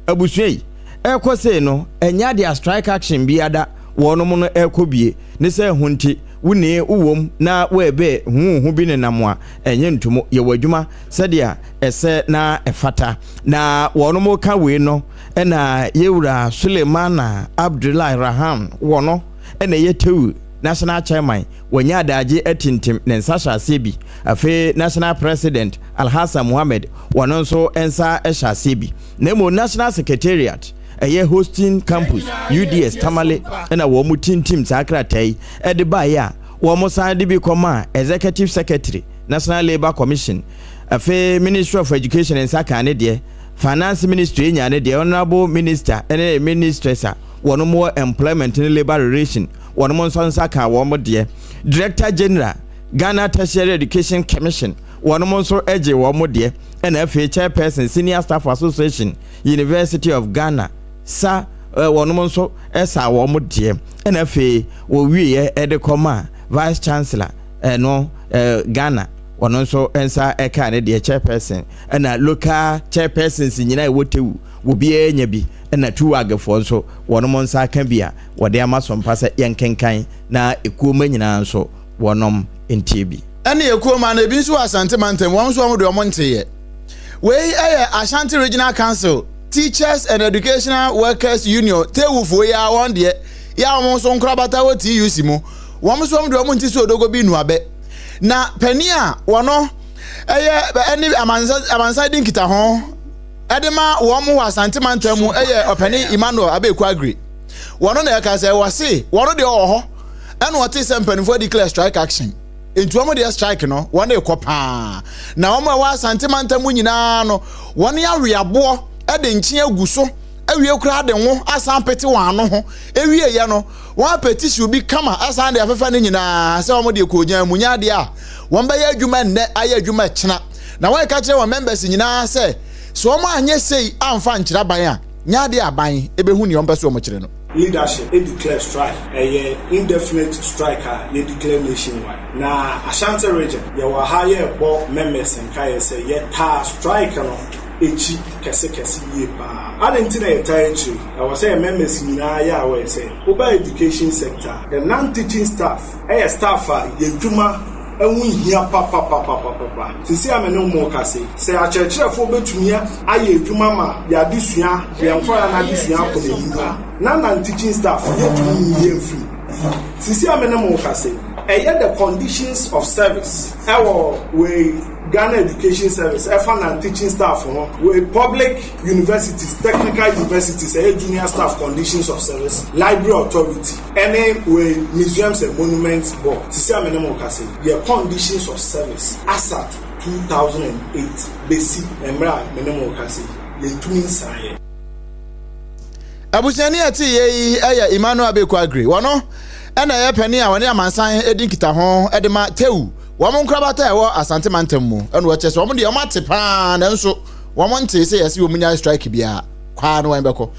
abusua yi ɛrekɔ sei no ɛnyɛ adeɛ a strike action biara da wɔnom no ɛrekɔ bie ne sɛ ɛho nti wonee wowom na woɛbɛ hu wo ho bi nenam a ɛnyɛ ntomo yɛwɔ adwuma sɛdeɛ ɛsɛ na ɛfata na wɔnom ka wei no ɛna yɛwura Sulemana Abdullahi Rahan wɔ no ɛna ɛyɛ tewu national chairman wɔnya adagye atintim ne nsa hyɛ aseɛ bi afei national president Alhassan Mohammed wɔno nso nsa hyɛ aseɛ bi na mmom National Secretariat ɛyɛ hosting campus UDS Tamale na wɔn tintim saa krataa yi de baeɛ a wɔn san de bi kɔmaa Executive Secretary National Labour Commission afei Ministry of Education nsa kaa ne deɛ Finance Ministry nyaa ne deɛ Honourable Minister ne Ministers a wɔn wɔ Employment ne Labour Relation wɔn nso nsa kaa wɔn deɛ Director General Ghana Tertiary Education Commission wɔnom nso gyee wɔn deɛ, ɛna afei Chairperson Senior Staff Association, University of Ghana, sa, wɔnom nso saa wɔn deɛ, ɛna afei wɔwieɛ de kɔmaa Vice Chancellor ɛno Ghana, wɔn nso nsa ɛkaa ne deɛ Chairperson, ɛna local Chairpersons nyinaa ɛwɔ Tewu, obiara nya bi, ɛna Tuwagfoɔ nso wɔnom nsa aka bi a wɔde ama Sompa sɛ yɛnkenkan na ekuo mma nyinaa nso wɔnom ntie bi. Ɛne ekuo ma no ebi nso wɔ Asante mantam, wɔn nso wɔn deɛ wɔn nteeɛ. Wei yɛ Ashanti Regional Council Teachers and Educational Workers Union TEWUfoɔ yi ara wɔn deɛ, yɛ a wɔn nso nkorabata wɔ TUC mu. Wɔn nso wɔn deɛ wɔn nte sɛ odogo bi nnuabɛ. Na panin a wɔn ɛyɛ ɛne amansan amansan di nkitaho ɛde ma wɔn wɔ Asante mantam mu ɛyɛ ɔpanin Emmanuel Abeku Agri. Wɔn na ɛka sɛ wɔse wɔn deɛ ɔwɔ hɔ ɛna ɔte sɛ mpanimfoɔ declare strike action. Nti wɔn deɛ strike no wɔn rekɔ paa. Na wɔn a ɛwɔ Asante mantam mu nyinaa no wɔn awe aboɔ de nkyen agu so awie koraa de ngo asan pete wɔn ano ho. Ewie yɛ no wɔn apɛ tissue bi kama asan de afefa ne nyinaa sɛ wɔn deɛ koogyan mu nyɛ adeɛ a wɔn bɛyɛ adwuma nnɛ ayɛ adwuma kyena. Na wɔn reka kyerɛ wɔn members nyinaa sɛ sɛ wɔn anyɛ sei amfa ankyerɛ aban a nyɛ adeɛ a aban ɛbɛhu nea wɔn pɛ sɛ wɔn kyerɛ no. Leadership declare strike, ɛyɛ indefinite strike a yɛ declare nationwide. Na Ashanti region yɛwɔ ha yɛrebɔ members nkaeɛ sɛ yɛtaa strike no akyi kɛse kɛse yie paa. Adɛn nti na yɛtaa akyire? Ɛwɔ sɛ yɛ members nyinaa yɛ aware sɛ woba education sector, the non-teaching staff ɛyɛ staff a yɛdwuma ɛho hia papapapapapa. Sisi a me ne mo kase, sɛ akyerɛkyerɛfoɔ bɛtumi ayɛ adwuma ma yɛadesua, yɛn nkɔla no adesua akɔ n'anim a, na non-teaching staff yɛtumi nyi yɛn firi. Sisi a me ne mo kase, ɛyɛ the conditions of service ɛwɔ wei Ghana Education Service ɛfa non-teaching staff ho, wei public universities, technical universities, ɛyɛ junior staff conditions of service, library authority, ɛne wei Museums and Monuments Board. Sisi a me ne mo kase, yɛ conditions of service as at 2008 besi mmerɛ a me ne mo kase, yɛntumi nsan yɛ. Abusuani a ɛte yie yi yɛ Emmanuel Abeku Agri. Wɔno ɛna ɛyɛ panin a wɔne amansan di nkitaho de ma TEWU, wɔn nkorabata a ɛwɔ Asante mantam mu. Ɛna wɔkyɛ sɛ wɔn deɛ wɔn ate paa, nanso wɔn nte sɛ yɛsi wɔn nya strike biara kwaa no wɔn bɛkɔ.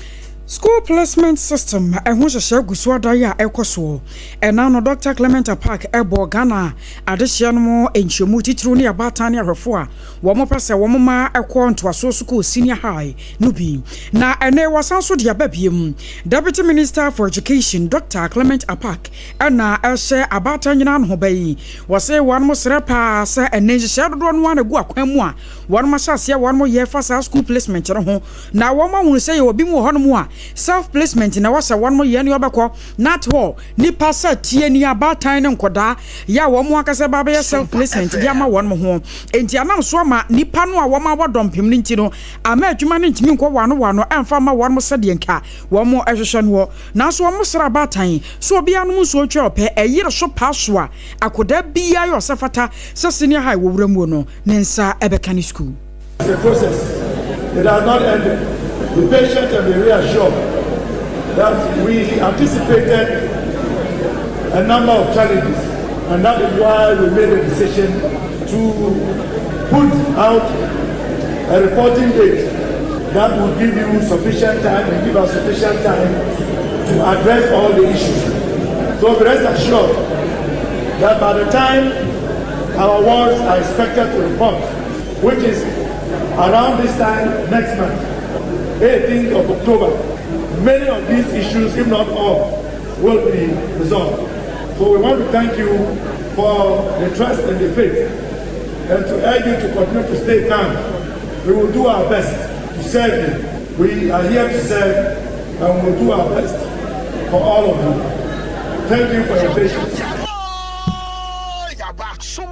School placement system ɛho hyehyɛ gu so adaeɛ a ɛkɔ soɔ. Ɛna no Dr Clement Apaak ɛbɔ Ghana adehyeɛ no mu nkyɛmu titiriw ne abaatan ne ahwɛfoɔ a wɔn pɛ sɛ wɔn ma ɛkɔ ntoasoɔ sukuu senior high no bi. Na ɛnɛ wɔsan so de aba biem. Deputy Minister for Education, Dr Clement Apaak, ɛna ɛhyɛ abaatan nyinaa no ho bɛyi. Wɔsɛ wɔn mo srɛ paa sɛ ɛnɛ nhyehyɛ dodoɔ no ara gu akwan mu a wɔn ahyɛ aseɛ wɔn yɛ fa saa school placement no ho, na wɔn ahunu sɛ yɛwɔ bi mu wɔ hɔnom a self placement na wɔsɛ wɔn yɛ ne ɔbɛkɔ nat hɔ nipa sɛ tie ni abaatan ne nkɔdaa yɛ a wɔn ankasa ba bɛyɛ self placement de ama wɔn ho. Nti anam so ama nipa no a wɔn abɔ dɔmpem no nti no ama adwuma no ntumi nkɔ wano wano ɛmfa ma wɔn sɛdeɛ nka wɔn ɛhwehwɛ no. Nanso wɔn srɛ abaatan so obiara nom nsuo twɛ ɔpɛ ɛyere so paa so a akɔdaa biara yɛ ɔsɛ fata sɛ senior high wɔ wura mu no ne nsa ɛbɛka ne school. It's a process. It has not ended. Be patient and be reassured that we anticipated a number of challenges, and that is why we made a decision to put out a reporting date that will give you sufficient time and give us sufficient time to address all the issues. So be rest assured that by the time our wards are expected to report, which is around this time next month, 18th of October, many of these issues, if not all, will be resolved. So we want to thank you for the trust and the faith and to urge you to continue to stay calm. We will do our best to serve you. We are here to serve and we will do our best for all of you. Thank you for your patience.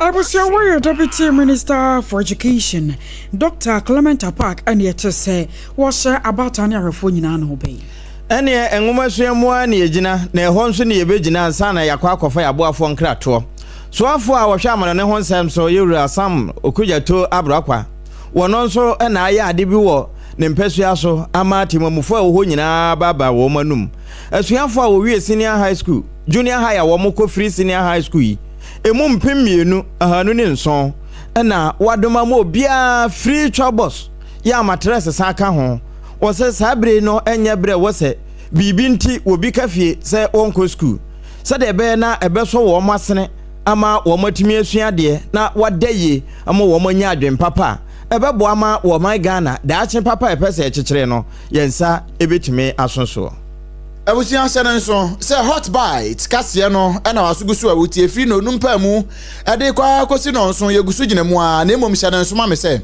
Abusua, wɔyɛ Deputy Minister for Education, Dr Clement Apaak, ɛne ɛte sɛ wɔhyɛ abaatan ne ahwɛfoɔ nyinaa no ho bɛyi. Ɛneɛ nwoma sua mu a ne yɛgyina na ɛhɔ nso ne yɛbɛgyina ansa na yɛakɔ akɔfa yɛaboafoɔ nkratoɔ. Soafoɔ a wɔhwɛ amanɔne ho nsɛm so, yɛwura Sam Okudzeto Ablakwa, wɔno nso na ayɛ ade bi wɔ ne mpɛsua so ama temamufoɔ a ɛwɔ hɔ nyinaa baaba wɔn anum. Asuafoɔ a wɔwie senior high school, junior high a wɔn kɔ firi senior high school yi emu 2,207 ɛna wadoma ma obiara free chalkboard yɛ amatrɛ san ka ho. Wɔsɛ saa bere no nyɛ berɛ wɔ sɛ biribi nti obi ka fie sɛ wɔnkɔ sukuu, sɛdeɛ ɛbɛyɛ na ɛbɛsɔ wɔn asene ama wɔn atumi asua adeɛ na wada yie ama wɔn anya adwen papa a ɛbɛboa ama wɔn Ghana daakye papa a ɛpɛ sɛ ɛkyekyere no yɛn nsa ɛbɛtumi aso soɔ. Abusua, hyɛ no nso sɛ Hot Bite kaseɛ no ɛna waso gu so a wotie firi na onum paa mu ɛde kɔ akɔsi nɔnso. Yɛgu so gyina mu a, na mmom hyɛ no nso ma me sɛ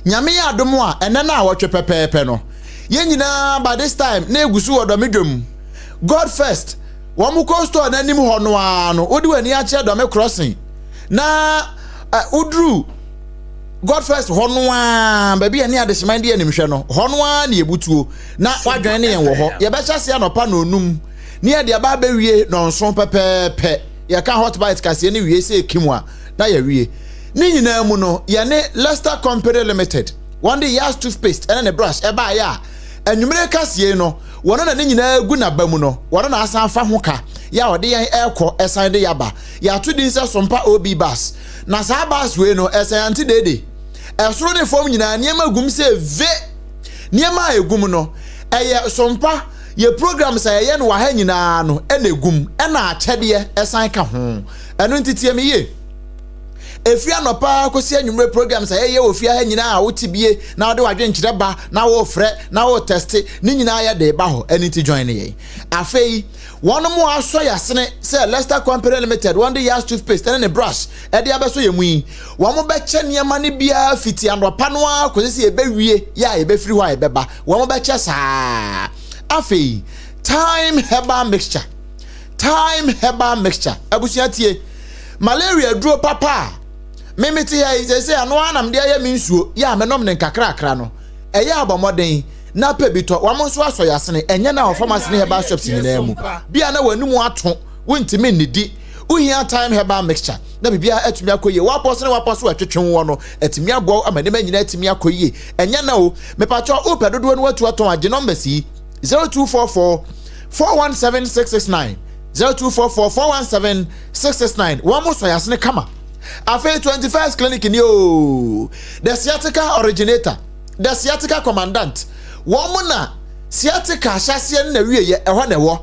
Nyame yɛ adom a, ɛnɛ no a wɔtwe pɛpɛɛpɛ no, yɛn nyinaa by this time na egu so wɔ Dɔme dwam, God First wɔn kɔ store n'anim hɔ no ara no. Wode w'ani akyerɛ Dɔme Crossing na woduru God First hɔ no ara, baabi a ne adehyeman de animhwɛ no hɔ no ara ne yɛbutuo na wadwene ne yɛn wɔ hɔ. Yɛbɛhyɛ ase anɔpa na onum ne yɛde aba abɛwie nɔnson pɛpɛɛpɛ. Yɛka Hot Bite kaseɛ ne wie sɛ ekim a na yɛwie. Ne nyinaa mu no, yɛne Leicester Company Limited, wɔn de Yas toothpaste ɛne ne brush ɛbaayɛ a anwummerɛ kaseɛ no, wɔn na ne nyinaa gu n'aba mu no, wɔn na asan fa ho ka yɛ a ɔde yɛn ɛrekɔ ɛsan de yaba. Yɛato din sɛ Sompa OB bus, na saa bus wei no ɛsɛn ante deede ɛsoro ne fam nyinaa nneɛma gum sɛ ve. Nneɛma a egum no ɛyɛ Sompa. Yɛ programs a yɛyɛ no wɔ ha nyinaa no na ɛgu mu, ɛna akyɛdeɛ ɛsan ka ho. Ɛno nti tie me yie. Ɛfiri anɔpa kɔsi anwummerɛ programs a yɛyɛ wɔ fie ha nyinaa a wote bie na wode w'adwenkyerɛ ba na worefrɛ na woretɛste ne nyinaa yɛde ba hɔ. Ɛno nti join yɛn. Afei wɔn mo asɔ yɛasene sɛ Lester Company Limited wɔn de Yas toothpaste ne ne brush ɛde abɛsɔ yɛn mu yi. Wɔn bɛkyɛ nneɛma no biara fiti anɔpa no ara kɔsi sɛ yɛbɛwie yɛ a yɛbɛfiri hɔ a yɛbɛba. Wɔn bɛkyɛ saa. Afei Thyme Herbal Mixture. Thyme Herbal Mixture. Abusua tie. Malaria duro papa a me mete ha yi sɛsɛ ano ara na mede ayɛ me nsuo yɛ a menom ne nkakrakra no. Ɛyɛ abɔ mmɔden na pɛ bi tɔ. Wɔn nso asɔ yasene. Ɛnyɛ na wɔ pharmacy ne herbal shops nyinaa mu. Bia na w'anum ato, wontumi nnidi. Wohia Thyme Herbal Mixture na biribiara atumi akɔ yie. W'apɔ so ne w'apɔ so ɛtwetwe woɔ no atumi aboa wo ama nneɛma nyinaa atumi akɔ yie. Ɛnyɛ na o. Mepakyɛw wopɛ dodoɔ no watu atɔn a gye numbers yi, 0244 417 669, 0244 417 669. Wɔn mo sɔ yasene kama. Afei 21st Clinic ni o. The Sciatica Originator, The Sciatica Commandant. Wɔn mo na sciatica ahyɛaseɛ no na wieɛ ɛhɔ na ɛwɔ.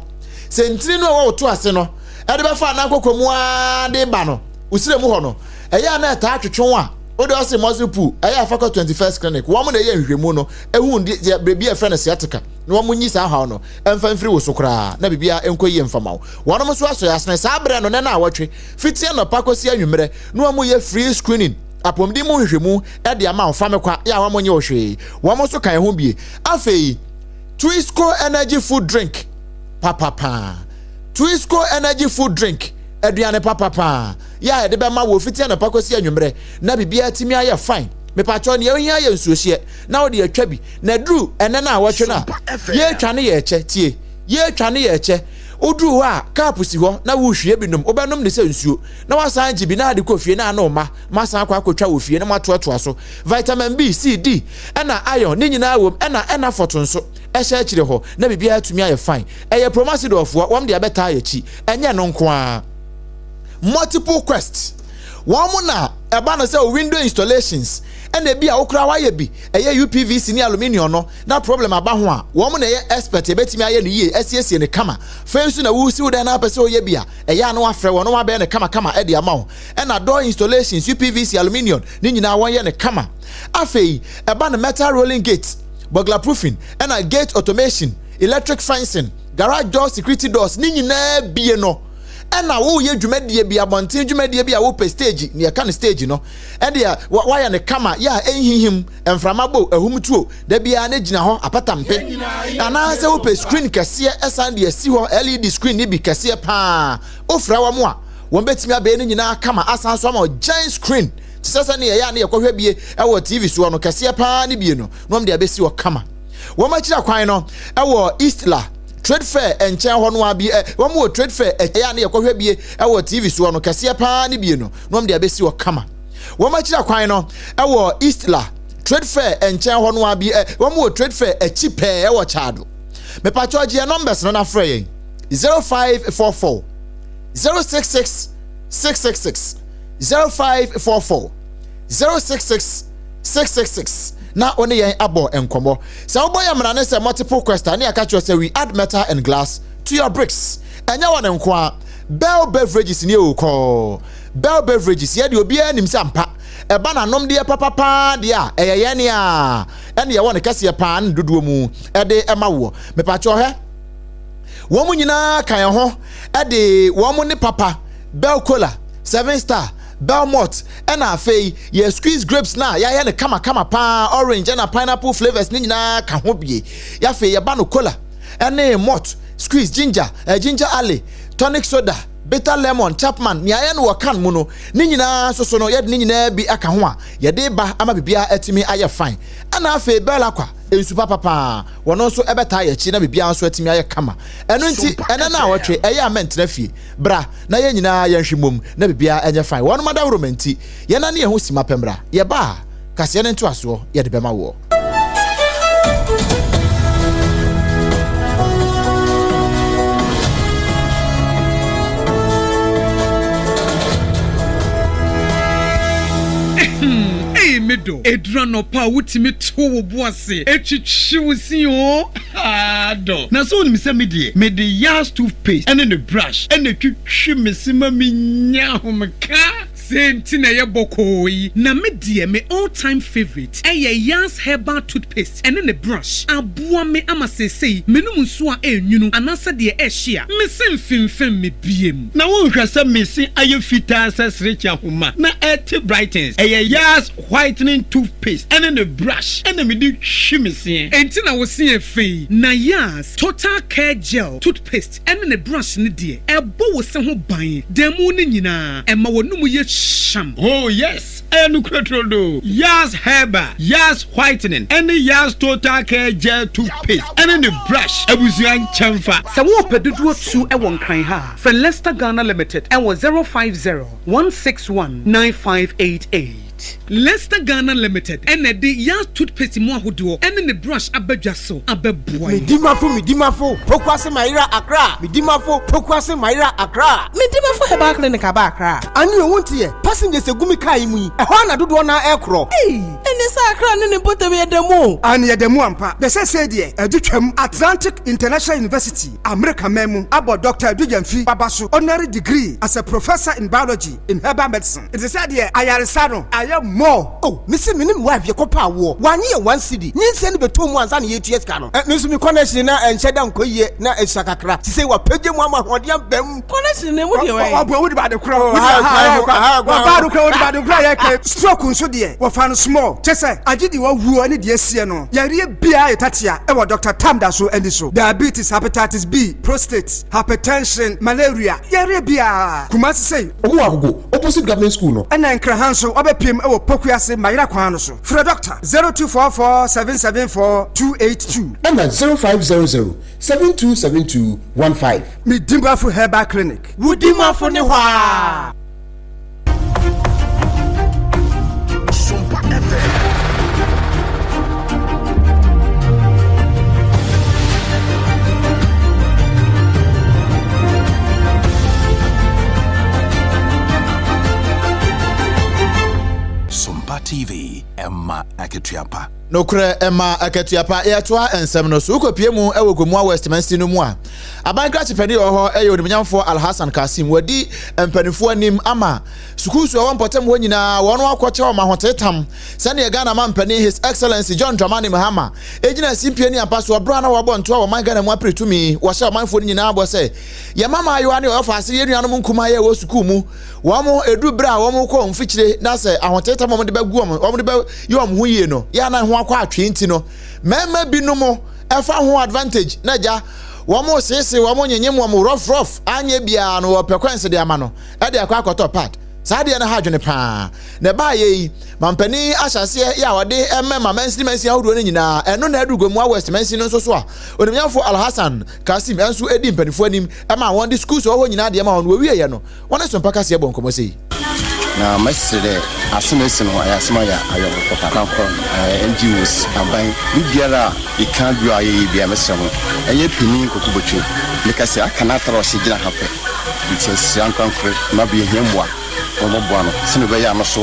Sɛ ntini no a ɛwɔ wo to ase no ɛde bɛfa anan kɔkɔ mu ara de ba no wo srɛ mu hɔ no, ɛyɛ a na ɛtaa twetwe wo a, wode ɔse muscle pull, ɛyɛ a fa kɔ 21st Clinic. Wɔn na ɛyɛ nhwehwɛmu no, ɛhu deɛ biribi a ɛfrɛ no sciatica, na wɔn nyi saa haw no ɛmfa mfiri wo so koraa, na biribiara nkɔ yie mfa ma wo. Wɔn nso asɔ yɛ asene saa berɛ no, nɛ naawɔtwe, fiti anɔpa kɔsi anwummerɛ, na wɔn yɛ free screening, apɔmuden mu nhwehwɛmu, ɛde ama wo, fa me kwa, yɛ a wɔn nyɛ wo hwee. Wɔn nso ka ɛho bie. Afei, Twisco Energy Food Drink, papapaa. Twisco Energy Food Drink, aduane papapaa, yɛ a yɛde bɛma wo fiti anɔpa kɔsi anwummerɛ na biribiara atumi ayɛ fine. Mepakyɛw nea ohia yɛ nsuohyeɛ na wode atwa bi na duru ɛnɛ no a wɔtwe no a yɛretwa no yɛ ɛkyɛ tie yɛretwa no yɛ ɛkyɛ woduru hɔ a cup si hɔ na wohwie bi nom wobɛnom ne sɛ nsuo na wasan gye bi na ade kɔ fie na ano ma masan akɔ akɔtwa wɔ fie na moatoatoa so vitamin B C D ɛna iron ne nyinaa wom ɛna ɛna fɔto nso ɛhyɛ akyire hɔ na biribiara atumi ayɛ fine. Ɛyɛ Promasidorfoɔ, wɔn deɛ bɛtaa yɛ akyi. Ɛnyɛ ɛno nko ara. Multiple Quest, wɔn na ɛba no sɛ window installations, ɛna ebi a wo koraa wayɛ bi, ɛyɛ UPVC ne aluminium no, na problem aba ho a, wɔn na ɛyɛ expert, ɛbɛtumi ayɛ no yie, asiesie no kama. Fei nso na wosi wo dan na apɛ sɛ woyɛ bi a, ɛyɛ a na wafrɛ wɔn na wɔabɛyɛ no kamakama de ama wo. Ɛna door installations, UPVC, aluminium, ne nyinaa wɔyɛ no kama. Afei, ɛba no metal rolling gate, burglar proofing, ɛna gate automation, electric fencing, garage door security doors, ne nyinaa bie no, ɛna woyɛ dwumadie bi, abɔnten dwumadie bi a wopɛ stage, ne yɛka no stage no, ɛdeɛ wayɛ no kama, yɛ a ɛnhihim, mframa bo, ahum tuo, da biara ne gyina hɔ apatampe, anaasɛ wopɛ screen kɛseɛ ɛsan de asi hɔ, LED screen ne bi kɛseɛ paa, wofrɛ wɔn a, wɔn bɛtumi abɛyɛ ne nyinaa kama, asan so ama giant screen, te sɛ sɛnea ɛyɛ a ne yɛkɔhwɛ bie ɛwɔ TV soɔ no, kɛseɛ paa ne bie no, na wɔn de abɛsi hɔ kama. Wɔn akyiri akwan no wɔ Eastla Trade Fair nkyɛn hɔ no ara bi. Wɔn wɔ Trade Fair ɛyɛ a ne yɛkɔhwɛ bie wɔ TV soɔ no kɛseɛ paa ne bie no na wɔn de abɛsi hɔ kama. Wɔn akyiri akwan no wɔ Eastla Trade Fair nkyɛn hɔ no ara bi. Wɔn wɔ Trade Fair akyi pɛɛ wɔ Kyado. Mepakyɛw gye yɛn numbers no na frɛ yɛn 0544 066 666 0544 066 666 na wo ne yɛn abɔ nkɔmmɔ. Sɛ wobɔ yɛn mmara ne sɛ multiple quest a, ne yɛaka kyerɛ sɛ we add metal and glass to your bricks. Ɛnyɛ wɔn nko ara. Bell Beverages nie o kɔɔ. Bell Beverages, yɛ deɛ obiara nim sɛ ampa ɛba n'anomdeɛ papa paa deɛ a, ɛyɛ yɛn a ɛne yɛwɔ ne kɛseɛ paa ne dodoɔ mu ɛde ɛma woɔ. Mepakyɛw hɛ, wɔn nyinaa ka yɛn ho ɛde wɔn ne papa Bell Cola, Seven Star, Bell Malt, ɛna afei yɛ squeeze grapes no a yɛayɛ no kamakama paa, orange ɛna pineapple flavours ne nyinaa ka ho bie. Afei yɛba no cola ɛne malt, squeeze, ginger, eh, ginger ale, tonic soda, bitter lemon, chapman, nea yɛayɛ no wɔ can mu no, ne nyinaa nso so no yɛde ne nyinaa bi aka ho a yɛde ba ama biribiara atumi ayɛ fine. Ɛna afei Bell Aqua, nsu papa paa, wɔn nso ɛbɛtaa yɛn akyi na biribiara nso atumi ayɛ kama. Ɛno nti ɛnɛ naawɔtwe ɛyɛ a mɛntena fie. Bra na yɛn nyinaa yɛnhwe mmom na biribiara nyɛ fine. Wɔnom adaworoma nti, yɛnane yɛn ho simma pɛ mmra. Yɛba a, kaseɛ no ntoasoɔ yɛde bɛma woɔ. Ei me dɔ, ɛduru anɔpa a wotumi to wo bo ase twitwi wo se oo, haa dɔ. Na sɛ wonim sɛ me deɛ, mede Yaz toothpaste ne ne brush na ɛtwitwi me se ma menya ahomeka. Sei nti na ɛyɛ bɔkɔɔ yi. Na me deɛ me all time favourite ɛyɛ Yaz herbal toothpaste ɛne ne brush. Aboa me ama seesei menom nsuo a ɛnwunu anaasɛ deɛ ɛhye a, me se mfemfem me biem. Na wonhwɛ sɛ me se ayɛ fitaa sɛ serekye ahoma na ɛte brightens. Ɛyɛ Yaz whitening toothpaste ɛne ne brush ɛna mede twi me seɛ. Enti na wo se yɛ fɛ yi. Na Yaz total care gel toothpaste ɛne ne brush no deɛ, ɛbɔ wo se ho ban da mu no nyinaa, ɛma w'anum yɛ hyeam. Oh yes, ɛyɛ nokorɛ turodoo. Yaz Herbal, Yaz Whitening ɛne Yaz Total Care Gel Toothpaste ɛne ne brush abusua nkyɛnfa. Sɛ worepɛ dodoɔ tu wɔ Nkran ha a, frɛ Lester Ghana Limited wɔ 050 161 9588. Lester Ghana Limited na ɛde Yaz Toothpaste mu ahodoɔ ne ne brush aba dwa so abɛboa yɛn. Medimafo Medimafo Pokuase Mayera Accra Medimafo Pokuase Mayera Accra. Medimafo Herbal Clinic aba Accra. Ane o wonteɛ, passengers egu me car yi mu yi, ɛhɔ ara na dodoɔ no ara ɛrekorɔ. Ei! Ɛnne sɛ Accra ne ne mpɔtam yɛ da mu o. Aane yɛda mu ampa. Na sɛsɛi deɛ adu twam. Atlantic International University, Amerika man mu, abɔ Dɔkta Adu Gyamfi Baba so honorary degree as a Professor in Biology in Herbal Medicine. Nti sɛ deɛ ayaresa no ayɛ more. Oh me se me ne me wife yɛkɔ pɛ awoɔ wanye yɛn one cedi nyinsɛn no bɛtɔ mu ansa na yɛtua sika no eh me nso me connection na ɛnhyɛ da nkɔ yie na ɛsua kakra sisei wapagya mu ama ahoɔden aba mu. Connection no emu deɛ wɛn. Ɔboa wodi baade korɔ wodi aha ɔbaa do korɔ wodi baade korɔ yɛ kɛ stroke nso deɛ wɔfa no small kyɛ sɛ agye deɛ wawuo ne deɛ asie no yareɛ biara yɛ tatea ɛwɔ Doctor Tam da so ani so diabetes hepatitis B prostate hypertension malaria yareɛ biara Kumasi sei Ɔmo wɔ Agogo, opposite government school no. Ɛna Nkraha nso wɔbɛpiem wɔ Pokuase Mayera kwan no so. Frɛ Dɔkta 0244 774 282. Ɛna 0500 7272 15. Me Dimafo Herbal Clinic. Wo Dimafo ne hɔ aa. Sompa FM. Sompa TV, ɛma akatua pa. Nokorɛ ɛma akatua pa. Yɛtoa nsɛm no so. Wokɔpie mu wɔ Gomoa West mansini no mu a, aban krakye panin a ɔwɔ hɔ yɛ Onimnyamfoɔ Alhassan Kassim. Wadi mpanimfoɔ anim ama sukuusu a ɛwɔ mpɔtam hɔ nyinaa wɔn akɔkyɛ wɔn ahoteetam sɛdeɛ Ghana mampanin His Excellency John Dramani Mahama gyina simpie ne ampa soɔ berɛ a na wɔabɔ ntoa wɔ ɔman Ghana mu apere tumi. Wɔhyɛ ɔmanfoɔ no nyinaa bɔ sɛ yɛma mmaayewa ne ɔyɔfaase yɛn nuanom nkumaa yɛ wɔ sukuu mu wɔn ɛduru berɛ a wɔn kɔ mfikyire na sɛ ahoteetam wɔn de bɛgu wɔn wɔn de bɛyɛ wɔn ho yie no yɛ anan ho akɔ atwee nti no mmarima binom ɛfa ho advantage na agya wɔn seesee wɔn nyenyem wɔn rough rough anyɛ biara no wɔpɛ kwansi de ama no de akɔ akɔtɔ pad. Saa adeɛ no ha adwene paa. Na ɛbaeɛ yi, mampanin ahyɛaseɛ yɛ a ɔde mɛma mansini mansini ahodoɔ no nyinaa, ɛno na aduru Gomoa West mansini no nso so a Onimnyamfoɔ Alhassan Kassim nso di mpanimfoɔ anim ma wɔn de schools a ɛwɔ hɔ nyinaa deɛ ma wɔn. Wɔwieɛ no, wɔne Sompa Kaseɛ bɔɔ nkɔmmɔ sei. Na mɛsrɛ dɛ asɛm a esi no ɔyɛ asɛm a ɔyɛ awerɛhow papa. Korakora no, NGOs, aban, biribiara a eka biara a ɔyɛ yie biara mɛsrɛ mo, ɛnyɛ panyin Kwaku Botwe. Meka sɛ aka n'atar a ɔhyɛ gyina ha pɛ. Ntsi yɛsrɛ ankorankor ma bi yehia mboa ma wɔbɔboa no sɛnea ɔbɛyɛ a no so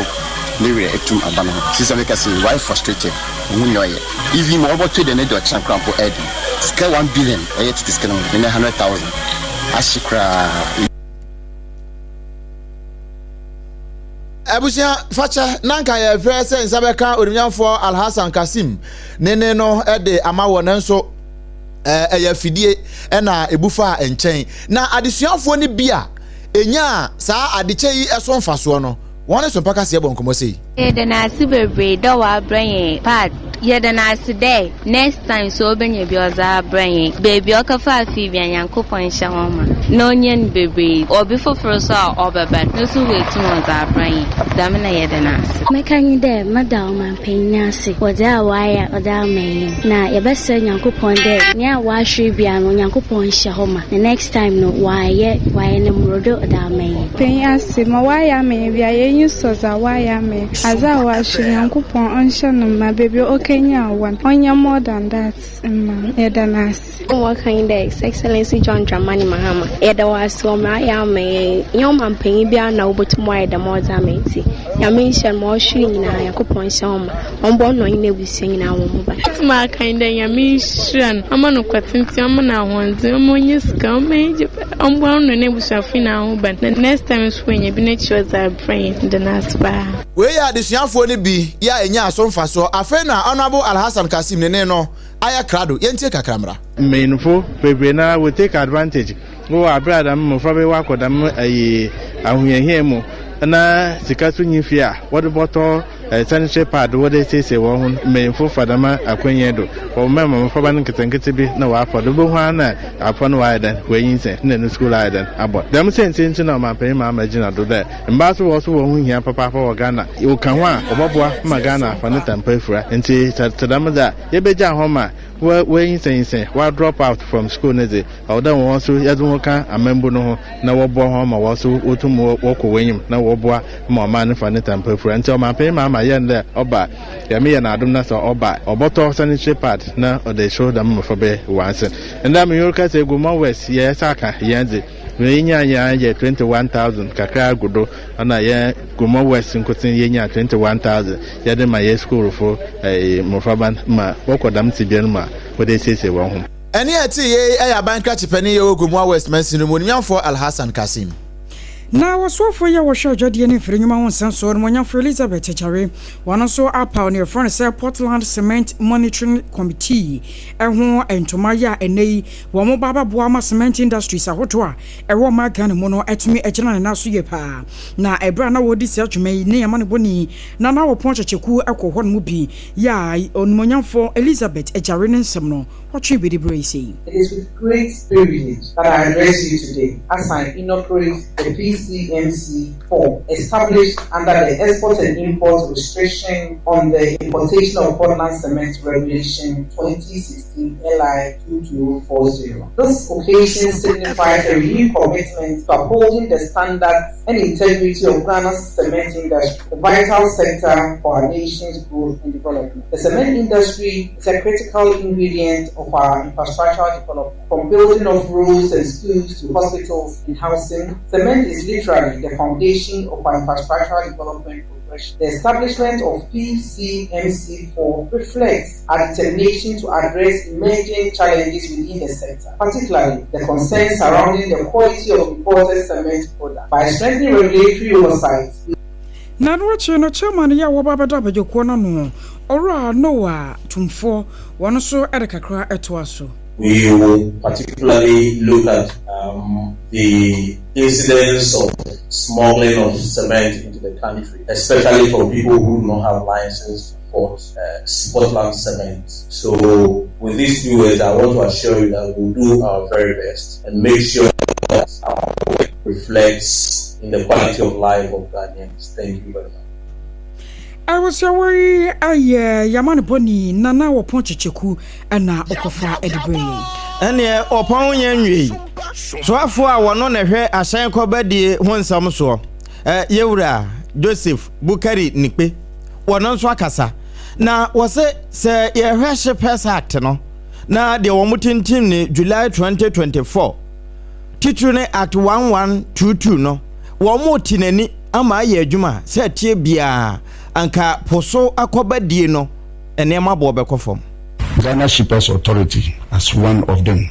ne werɛ etum aba no ho. Sesei a meka se ɔayɛ frustrated, onnhu nea ɔyɛ. Even ma ɔbɔtɔ eduan edi ɔkyena koraa mpo ɛyɛ den. Sika one billion ɛyɛ tsetse sika no mu ndɛ 100,000 ahye koraa. Abusua fakyɛ na nka yɛhwɛ sɛ nsa bɛka onimnyamfoɔ Alhassan Kassim ne ne no de ama wɔ nanso ɛyɛ afidie na ebu faa nkyɛn. Na adesuafoɔ no bi a ɛnyaa saa adekyɛ yi so mfasoɔ no, wɔn ne Sompa Kaseɛ bɔ nkɔmmɔ sei. Yɛda no ase bebree dɛ ɔabrɛ hɛn pad. Yɛda no ase dɛ next time so obenya bi ɔdze abrɛ hɛn. Beebi a ɔkɛfaa fii bia Nyankopɔn nhyɛ ho ma na onya no bebree. Obi fofor so a ɔbɛba no so oetum ɔdze abrɛ hɛn. Dɛm na yɛda no ase. Mɛka nye dɛ meda ɔmampanyin ase wɔ dza ɔayɛ a ɔdze ama hɛn. Na yɛbɛserɛ Nyankopɔn dɛ nyia ɔahwer biara no Nyankopɔn nhyɛ hɔ ma na next time no ɔayɛ ɔayɛ no mbordo ɔdze ama hɛn. Panyin ase, ma ɔayɛ ama hɛn biara, hɛn enyi sɔ dza ɔayɛ ama hɛn. Adze a ɔahwer Nyankopɔn ɔnhyɛ no ma beebi a okenyaa wɔ no ɔnyɛ more than that mma no. Yɛda no ase. Wɔka nye dɛ His Excellency John Dramani Mahama, yɛda wo ase wɔ mbrɛ ayɛ ama hɛn yi. Nnyɛ ɔmampanyin biara na obotum ɔayɛ dɛm ɔdze ama hɛn ntsi, Nyame nhyira no, ma ɔhwer nyina Nyankopɔn nhyɛ ho ma, ɔmbɔ ɔno na ɔnye n'ebusua nyina hɔn ho ban. Mɛtum aka nye dɛ Nyame nhyira no, ɔmma no nkwa tsentsen, ɔmma no ahoɔdzen, ɔmma onya sika, ɔmma enyigye paa, ɔmbɔ ɔno na n'ebusuafo nyina ho ban, na next time so oenya bi n'ekyir ɔdze abrɛ hɛn. Meda no ase paa. Wei yɛ adesuafoɔ no bi yɛ a ɛnyaa so mfasoɔ. Afei na Honourable Alhassan Kassim ne ne no ayɛ krado. Yɛntie kakra mmra. Mbanyinfo beberee noara will take advantage wɔ aber a dɛm mbofra yi wɔakɔ dɛm ayi ahohiahia mu na sika so nnyi fie a wɔdze bɔtɔ sanitary pad wɔdze esiesie hɔn ho no, mbanyinfo fa dɛm akwanya yi do wɔmema mbofraba no nketsenketse bi na wɔafa do. Ibohu ara na abofra no ɔayɛ dɛn, oenyinsen na no skuul ayɛ dɛn abɔ. Dɛm siantsir ntsi na Ɔmampanyin Mahama gyina do dɛ mbaa so wɔ so hɔn ho hia papaapa wɔ Ghana. Wɔka ho a wɔbɔboa ma Ghana afa ne tampa efura. Ntsi sɛ tse dɛm dze a, yebegyaa hɔn ma woenyinsɛnyinsɛn, wɔadrop out from skuul no dze, ɔwɔ dɛ hɔn so yɛdze hɔn ka amambu no ho na wɔboa hɔn ma hɔn so wotum wɔkɔ hɔn enyim na wɔboa ma ɔman no fa ne tampa fura. Ntsi Ɔmampanyin Mahama yɛɛ no dɛ ɔba a, Nyame yɛ n'adom na sɛ ɔba a, ɔbɔtɔ sanitary pad na ɔdze ehyew dɛm mbofraba yi hɔn ase. Ndɛ menye wo rekasa yi, Gomua West yɛn nsa aka hɛn dze, hɛn enyi annyɛ yɛ 21,000 kakra gu do, ɔna yɛn Gomua West nkotsee yenyaa 21,000 yɛdze ma hɛn skuulfo mbofraba no ma wɔkɔ dɛm tsebea no mu a wɔdze esiesie hɔnho. Ɛnne a ɛtee yei yɛ aban krakye panin yɛ wɔ Gomoa West mansini no mu, Onimnyamfoɔ Alhassan Kassim. Na wɔsoafoɔ yi a wɔhwɛ adwadie ne mfiri nnwuma ho nsɛm soɔ no Onyamfoɔ Elizabeth Agyare, wɔn nso apaw nea wɔfrɛ no sɛ Portland Cement Monitoring Committee ho ntoma yɛ a ɛnnɛ yi wɔn ba abɛboa ama cement industries ahodoɔ a ɛwɔ ɔman Ghana mu no atumi agyina ne nan so yie paa. Na ɛberɛ a na wɔredi saa dwuma yi ne amanebɔni Nana Ɔpɔn Kyekyeku kɔɔ hɔ nom bi yɛ a Onimuonyamfoɔ Elizabeth Agyare ne nsɛm no wɔtwee bi de brɛɛ sei. It is with great privilege that I address you today as I inaugurate the PCMC form established under the Export and Import Restriction on the Importation of Portland Cement Regulation 2016 LI 2240. This occasion signifies a renewed commitment to upholding the standards and integrity of Ghana's cement industry, a vital sector for our nation's growth and development. The cement industry is a critical ingredient of our infrastructural development. From building of roads and schools to hospitals and housing, cement is literally the foundation of our infrastructural development progression. The establishment of PCMC4 reflects our determination to address emerging challenges within the sector, particularly the concerns surrounding the quality of imported cement products. By strengthening regulatory oversight, we Na ɛno akyiri no, chairman yi a wɔba abɛda abadwakuo no ano, Owura Noah Tumfoɔ, wɔn nso de kakra toa so. We will particularly look at um, the incidence of smuggling of cement into the country, especially for people who do not have license to import uh, Portland cement. So, with these few words, I want to assure you that we'll do our very best and make sure that our work reflects in the quality of life of Ghanaians. Thank you very much. Abusua yi ayɛ yamanebɔni Nana Wɔpɔn Kyekyeku na ɔkɔfa de brɛɛ yɛn. Ɛnneɛ ɔpɔn yɛn nwiei. Soafoɔ a wɔno na ɛhwɛ ahyɛn kɔbadie ho nsɛm soɔ, Yɛwura Joseph Bukari Nikpe, wɔno nso akasa. Na wɔse sɛ yɛhwɛ Shippers Act no na deɛ wɔn tintim ne July 2024, titiri ne Act 1122 no, wɔn te n'ani ama ayɛ adwuma sɛ ɛteɛ biara anka po so akɔbadie no nneɛma boɔ bɛkɔ fam. Ghana Shippers Authority as one of them.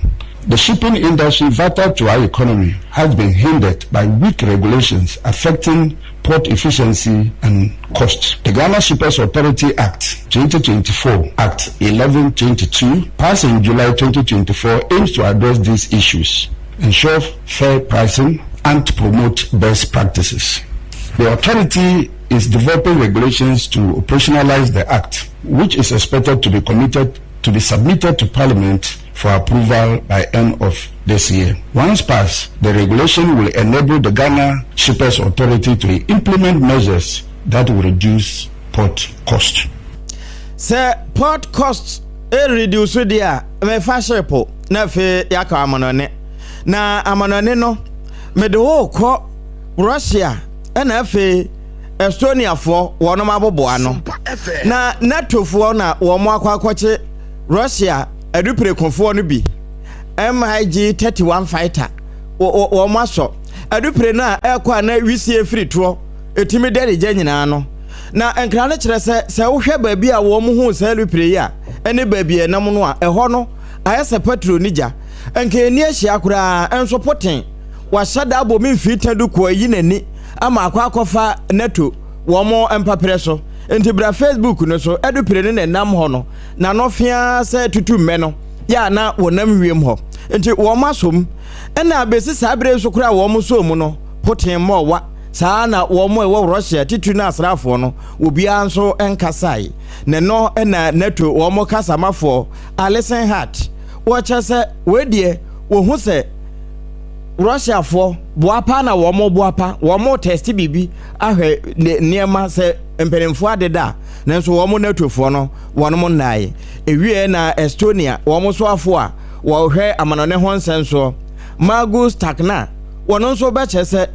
The shipping industry, vital to our economy, has been hindered by weak regulations affecting port efficiency and cost. The Ghana Shippers Authority Act 2024, Act 1122, passed in July 2024, aims to address these issues, ensure fair pricing, and promote best practices. The authority is developing regulations to operationalize the act, which is expected to be committed to be submitted to Parliament for approval by end of this year. Once passed, the regulation will enable the Ghana Shippers Authority to implement measures that will reduce port cost. Sɛ port cost reduce deɛ a, mefa ship na afei yɛaka amanɔne. Na amanɔne no, mede wo rekɔ Russia ɛna afei. Estoniafoɔ wɔnom aboboa ano. Na NATOfoɔ na wɔn akɔ akɔkye Russia adupirekofoɔ no bi, MiG 31 fighter, wɔn asɔ. Adupire no a ɛrekɔ a na wisie firi toɔ ɛtumi dɛre gya nyinaa no. Na nkra no kyerɛ sɛ sɛ wohwɛ baabi a wɔn huu saa adupire yi a ɛne baabi a ɛnam no a, ɛhɔ no ayɛ sɛ paturo ne gya. Nka ɛnni ahyia koraa, nso poten. Wahyɛ da abɔ me mfiri ta du kɔ ayi n'ani ama akɔ akɔfa NATO wɔn mpaperɛ so. Nti bra Facebook no so, adupire no na ɛnam hɔ no, n'ano feaa sɛ tutu mmɛ no yɛ a na wɔnam wiem hɔ. Nti wɔn asom. Ɛna bɛsi saa berɛ yi nso koraa a wɔn sɔɔ mu no, poten mmɔɔ wa. Saa ara na wɔn a ɛwɔ Russia titiri no asraafoɔ no, obiara nso nkasae. Na ɛno na NATO wɔn kasamafoɔ Alison Hart wɔkyerɛ sɛ wei deɛ wɔhu sɛ Russiafoɔ boapa na wɔn boapa, wɔn tɛste biribi ahwɛ nneɛma sɛ mpanimfoɔ adeda a, nanso wɔn NATOfoɔ no wɔn nnae. Ewie na Estonia wɔn soafoɔ a wɔhwɛ amanɔne ho nsɛm soɔ, Margus Tsahkna, wɔn nso bɛkyerɛ sɛ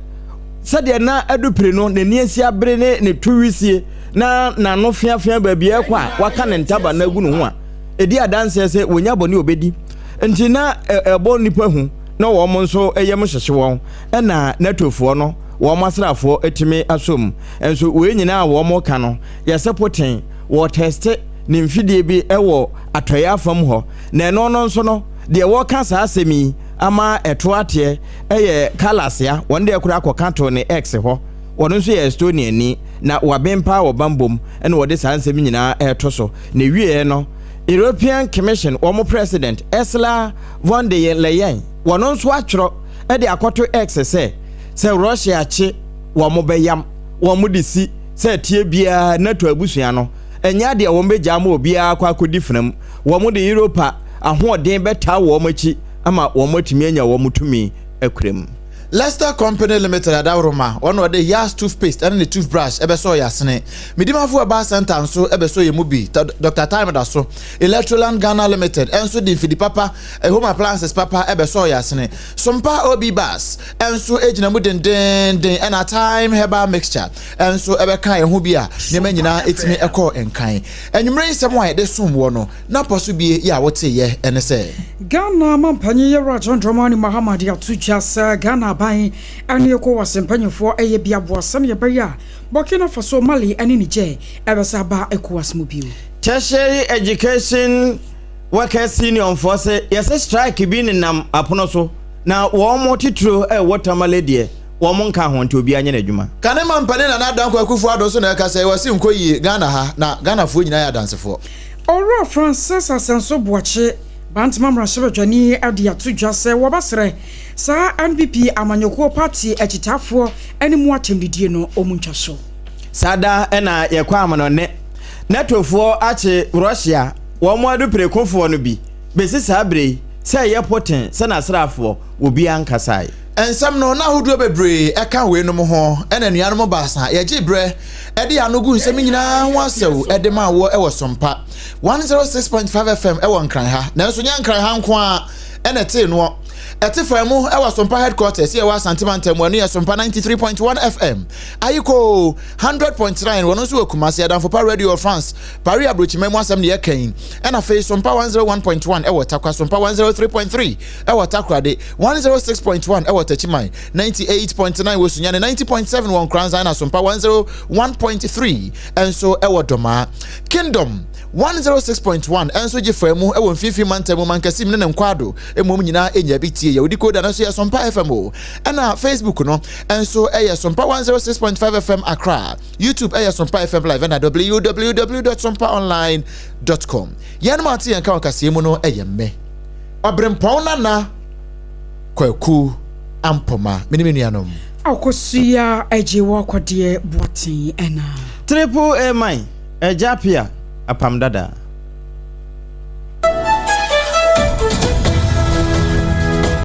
sɛdeɛ na adupire no n'ani asi abere ne ne to wisie na n'ano feafea baabi ɛkɔ a waka ne ntaba no agu ne ho a ɛdi adanseɛ sɛ wɔnya bɔne ɔbɛdi nti na ɛbɔ nnipa hu na wɔn nso yam hyehye wɔn ɛna NATOfoɔ no wɔn asraafoɔ atumi asom nso wei nyinaa a wɔn ka no yɛsɛ poten wɔ tɛste ne mfidie bi wɔ atɔeɛ afam hɔ na ɛno no nso no deɛ wɔka saa asɛm yi ama ɛto ateɛ yɛ Kallas a wɔn deɛ koraa kɔka too ne ex hɔ. Ɔno nso yɛ Estoniani, na waben paa wɔ bammɔ mu na wɔde saa nsɛm nyinaa reto so. Na ɛwieɛ no, European Commission wɔn President Ursula von der Leyen, wɔno nso atwerɛ de akɔto X sɛ, sɛ Russia kye wɔn bɛyam wɔn de si sɛ ɛteɛ biara NATO abusua no, ɛnyɛ adeɛ a wɔbɛgya ama obiara akɔ akɔdi fena mu. Wɔde Europa ahoɔden bɛtaa wɔn akyi ama wɔatumi anya wɔn tumi akura mu. Lester Company Limited adaworoma, wɔn na wɔde Yas toothpaste ne ne toothbrush bɛsɔɔ yɛn asene. Medimafo Herbal Centre nso bɛsɔɔ yɛn mu bi. Dr. Time da so. Electroland Ghana Limited nso de mfidi papa, home appliances papa bɛsɔɔ yɛn asene. Sompa OB Bus nso gyina mu dendeenden ɛna Time Herbal Mixture nso bɛkaa yɛn ho bi a nneɛma nyinaa tumi kɔɔ nkan. Anwummere nsɛm a yɛde som woɔ no, Na pɔ so bie yɛ a woteeɛ ne sɛ. Ghana mampanyin Yɛwura John Dramani Mahama de ato dwa sɛ Ghana aban ne Ecowas mpanyimfoɔ reyɛ bi aboa sɛnea ɛbɛyɛ a Burkina Faso, Mali ne Niger bɛsan aba Ecowas mu bio. Tertiary Education Workers Union foɔ se yɛse strike bi nenam apono so na wɔn titire a ɛwɔ Tamale deɛ wɔn nka ho nti obiara nyɛ n'adwuma. Kane mampanin Nana Dankwa Akufo Addo nso na ɛkasa yi, ɔse nkɔ yie Ghana ha na Ghanafoɔ nyinaa yɛ adansefoɔ. Owura Francis Asenso Boakye, Bantama mmarahyɛbadwani de ato dwa sɛ wɔbɛsrɛ saa NPP amanyɔkuo party akyitaafoɔ ne mu atɛmdidie no wɔn ntwa so. Saa da na yɛkɔ amanɔne. NATOfoɔ akye Russia wɔn adupirekofoɔ no bi. Bɛsi saa berɛ yi, sɛ ɛyɛ Putin sɛ n'asraafoɔ, obiara nkasae. Nsɛm no, na ahodoɔ bebree ka weinom ho, ɛna anuanom baasa yɛgyee berɛ de yɛn ano guu nsɛm yi nyinaa ho asau de maa woɔ wɔ Sompa 106.5 FM wɔ Nkran ha. Nanso nyɛ Nkran ha nko ara na ɛtee noɔ. Ɛte faa mu wɔ Sompa Headquarters yɛ wɔ Asante Mantam mu, ɛno yɛ Sompa 93.1 FM. Ayikoo 100.9 wɔn nso wɔ Kumasi, Adamfopa Radio wɔ France, Paris aburokyima mu asɛm na yɛka yi. Ɛna afei Sompa 101.1 wɔ Tarkwa, Sompa 103.3 wɔ Takoradi, 106.1 wɔ Techiman, 98.9 wɔ Sunyani, 90.7 wɔ Nkoranza ɛna Sompa 101.3 nso wɔ Dɔmaa. Kingdom 106.1 nso gye faa mu wɔ Mfimfini Mantam mu, Mankasim ne ne Nkwado mmom nyinaa nya bi tie. Yɛwɔ decoder no nso yɛ Sompa FM o. Ɛna Facebook no nso yɛ Sompa 106.5 FM Accra. YouTube yɛ Sompa FM Live ɛna www.sompaonline.com. Yɛn ate yɛn ka wɔ kaseɛ mu no yɛ mme. Ɔberempɔn Nana Kwaku Ampoma, me ne me nuanom. Akosua Agyewa Kɔdeɛ Boateng ɛna. Triple A man, Agya Appiah, Apam Dada.